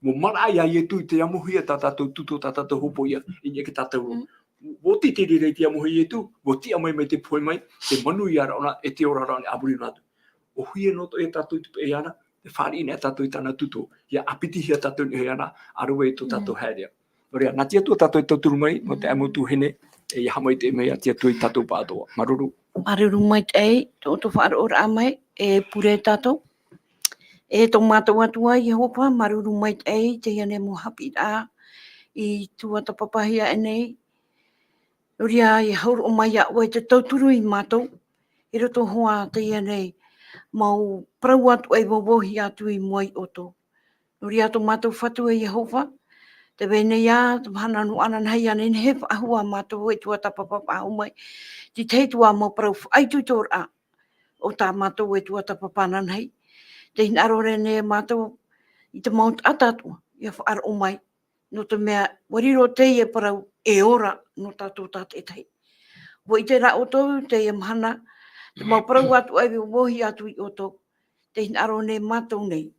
ʻUa maraʻa iā Ietu i te amohia tā tātou tuto, tā tātou hopoiʻa, i niʻa iā tātou. ʻUa ʻite te reira i te amohia Ietu, ʻua tiʻa mai mai te pohe mai, te manuia ra ʻōna, e te ora ra ʻōna, e ʻāmui noa atu. ʻOhie noa atoʻa iā tātou i te peʻe iāna, tē fāriʻi nei tātou i tāna tuto, ʻia ʻāpitihia tātou i niʻa iāna, ʻa rave i tō tātou haereʻa. Nō reira, nā te Atua tātou e tauturu mai, nō te mau tuahine, e ʻia haʻamaitaʻi mai ā te Atua iā tātou pāʻatoʻa. Māuruuru. Māuruuru maitaʻi, tō, tō faʻaroʻoraʻa mai, e pure tātou. E tō mātou Atua, Iehova, māuruuru maitaʻi, teie nei mau haʻapiʻiraʻa, i tuatāpapahia nei. Nō reira, ʻia hōroʻa mai iā ʻoe te tauturu iā mātou, i roto hoʻi teie nei, mau parau atoʻa i vauvahi atu i mua iā ʻoutou. Nō reira tō mātou Fatu e Iehova, tē vai nei ā, te mahana nō ananahi ʻia nehenehe e faʻahou ā mātou e tuatāpapa faʻahou mai. Te tahi atu ā mau parau faʻaitoitoraʻa, o tā mātou e tuatāpapa ananahi. Tē hinaʻaro ra nei mātou i te mau taʻata atoʻa, ʻia faʻaroʻo mai. Nō te mea, ʻua riro teie parau e ora nō tātou tātaʻitahi. ʻUa ʻite rā ʻoutou, teie mahana, te mau parau atoʻa i vauvahi atu iā ʻoutou. Tē hinaʻaro nei mātou nei,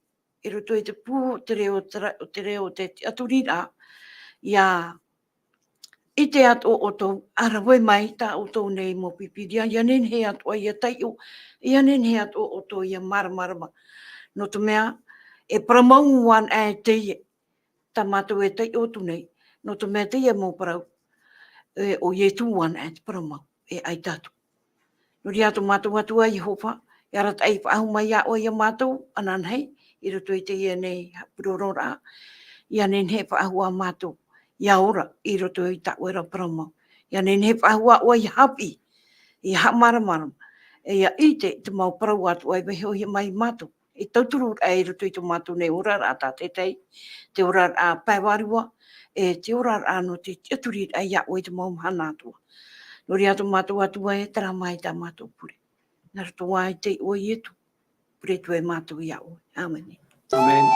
i roto i te pū, te reo, te ra-, te reo, te tiʻaturiraʻa, ʻia ʻite atoʻa ʻoutou, ʻa rave mai tā ʻoutou nei mau Pīpīria, ʻia nehenehe atoʻa ʻia taiʻo, ʻia nehenehe atoʻa ʻoutou ʻia māramarama. Nō te mea, e parau mau anaʻe teie, tā mātou e taiʻo atu nei, nō te mea teie mau parau, e, ʻo Ietu anaʻe te parau mau, e ʻaita atu. Nō reira tō mātou Atua Iehova, e arataʻi faʻahou mai iā ʻoe iā mātou, ananahi, i roto i teie nei haʻapurororaʻa, ʻia nehenehe faʻahou ā mātou, ʻia ora i roto i tā ʻoe ra parau mau. ʻIa nehenehe faʻahou ā ʻoe ʻia haʻapiʻi, ʻia haʻamāramarama, e ʻia ʻite i te mau parau atoʻa e vaihohia mai iā mātou. E tauturu ra i roto i tō mātou nei oraraʻa tātaʻitahi, te oraraʻa pae vārua, e te oraraʻa nō te tiʻaturiraʻa iā ʻoe i te mau mahana atoʻa. Nō reira tō mātou Atua e, terā mai tā mātou pure. Nā roto ā i te iʻoa o Ietu, pure atu ai mātou iā ʻoe. ʻĀmene. ʻĀmene.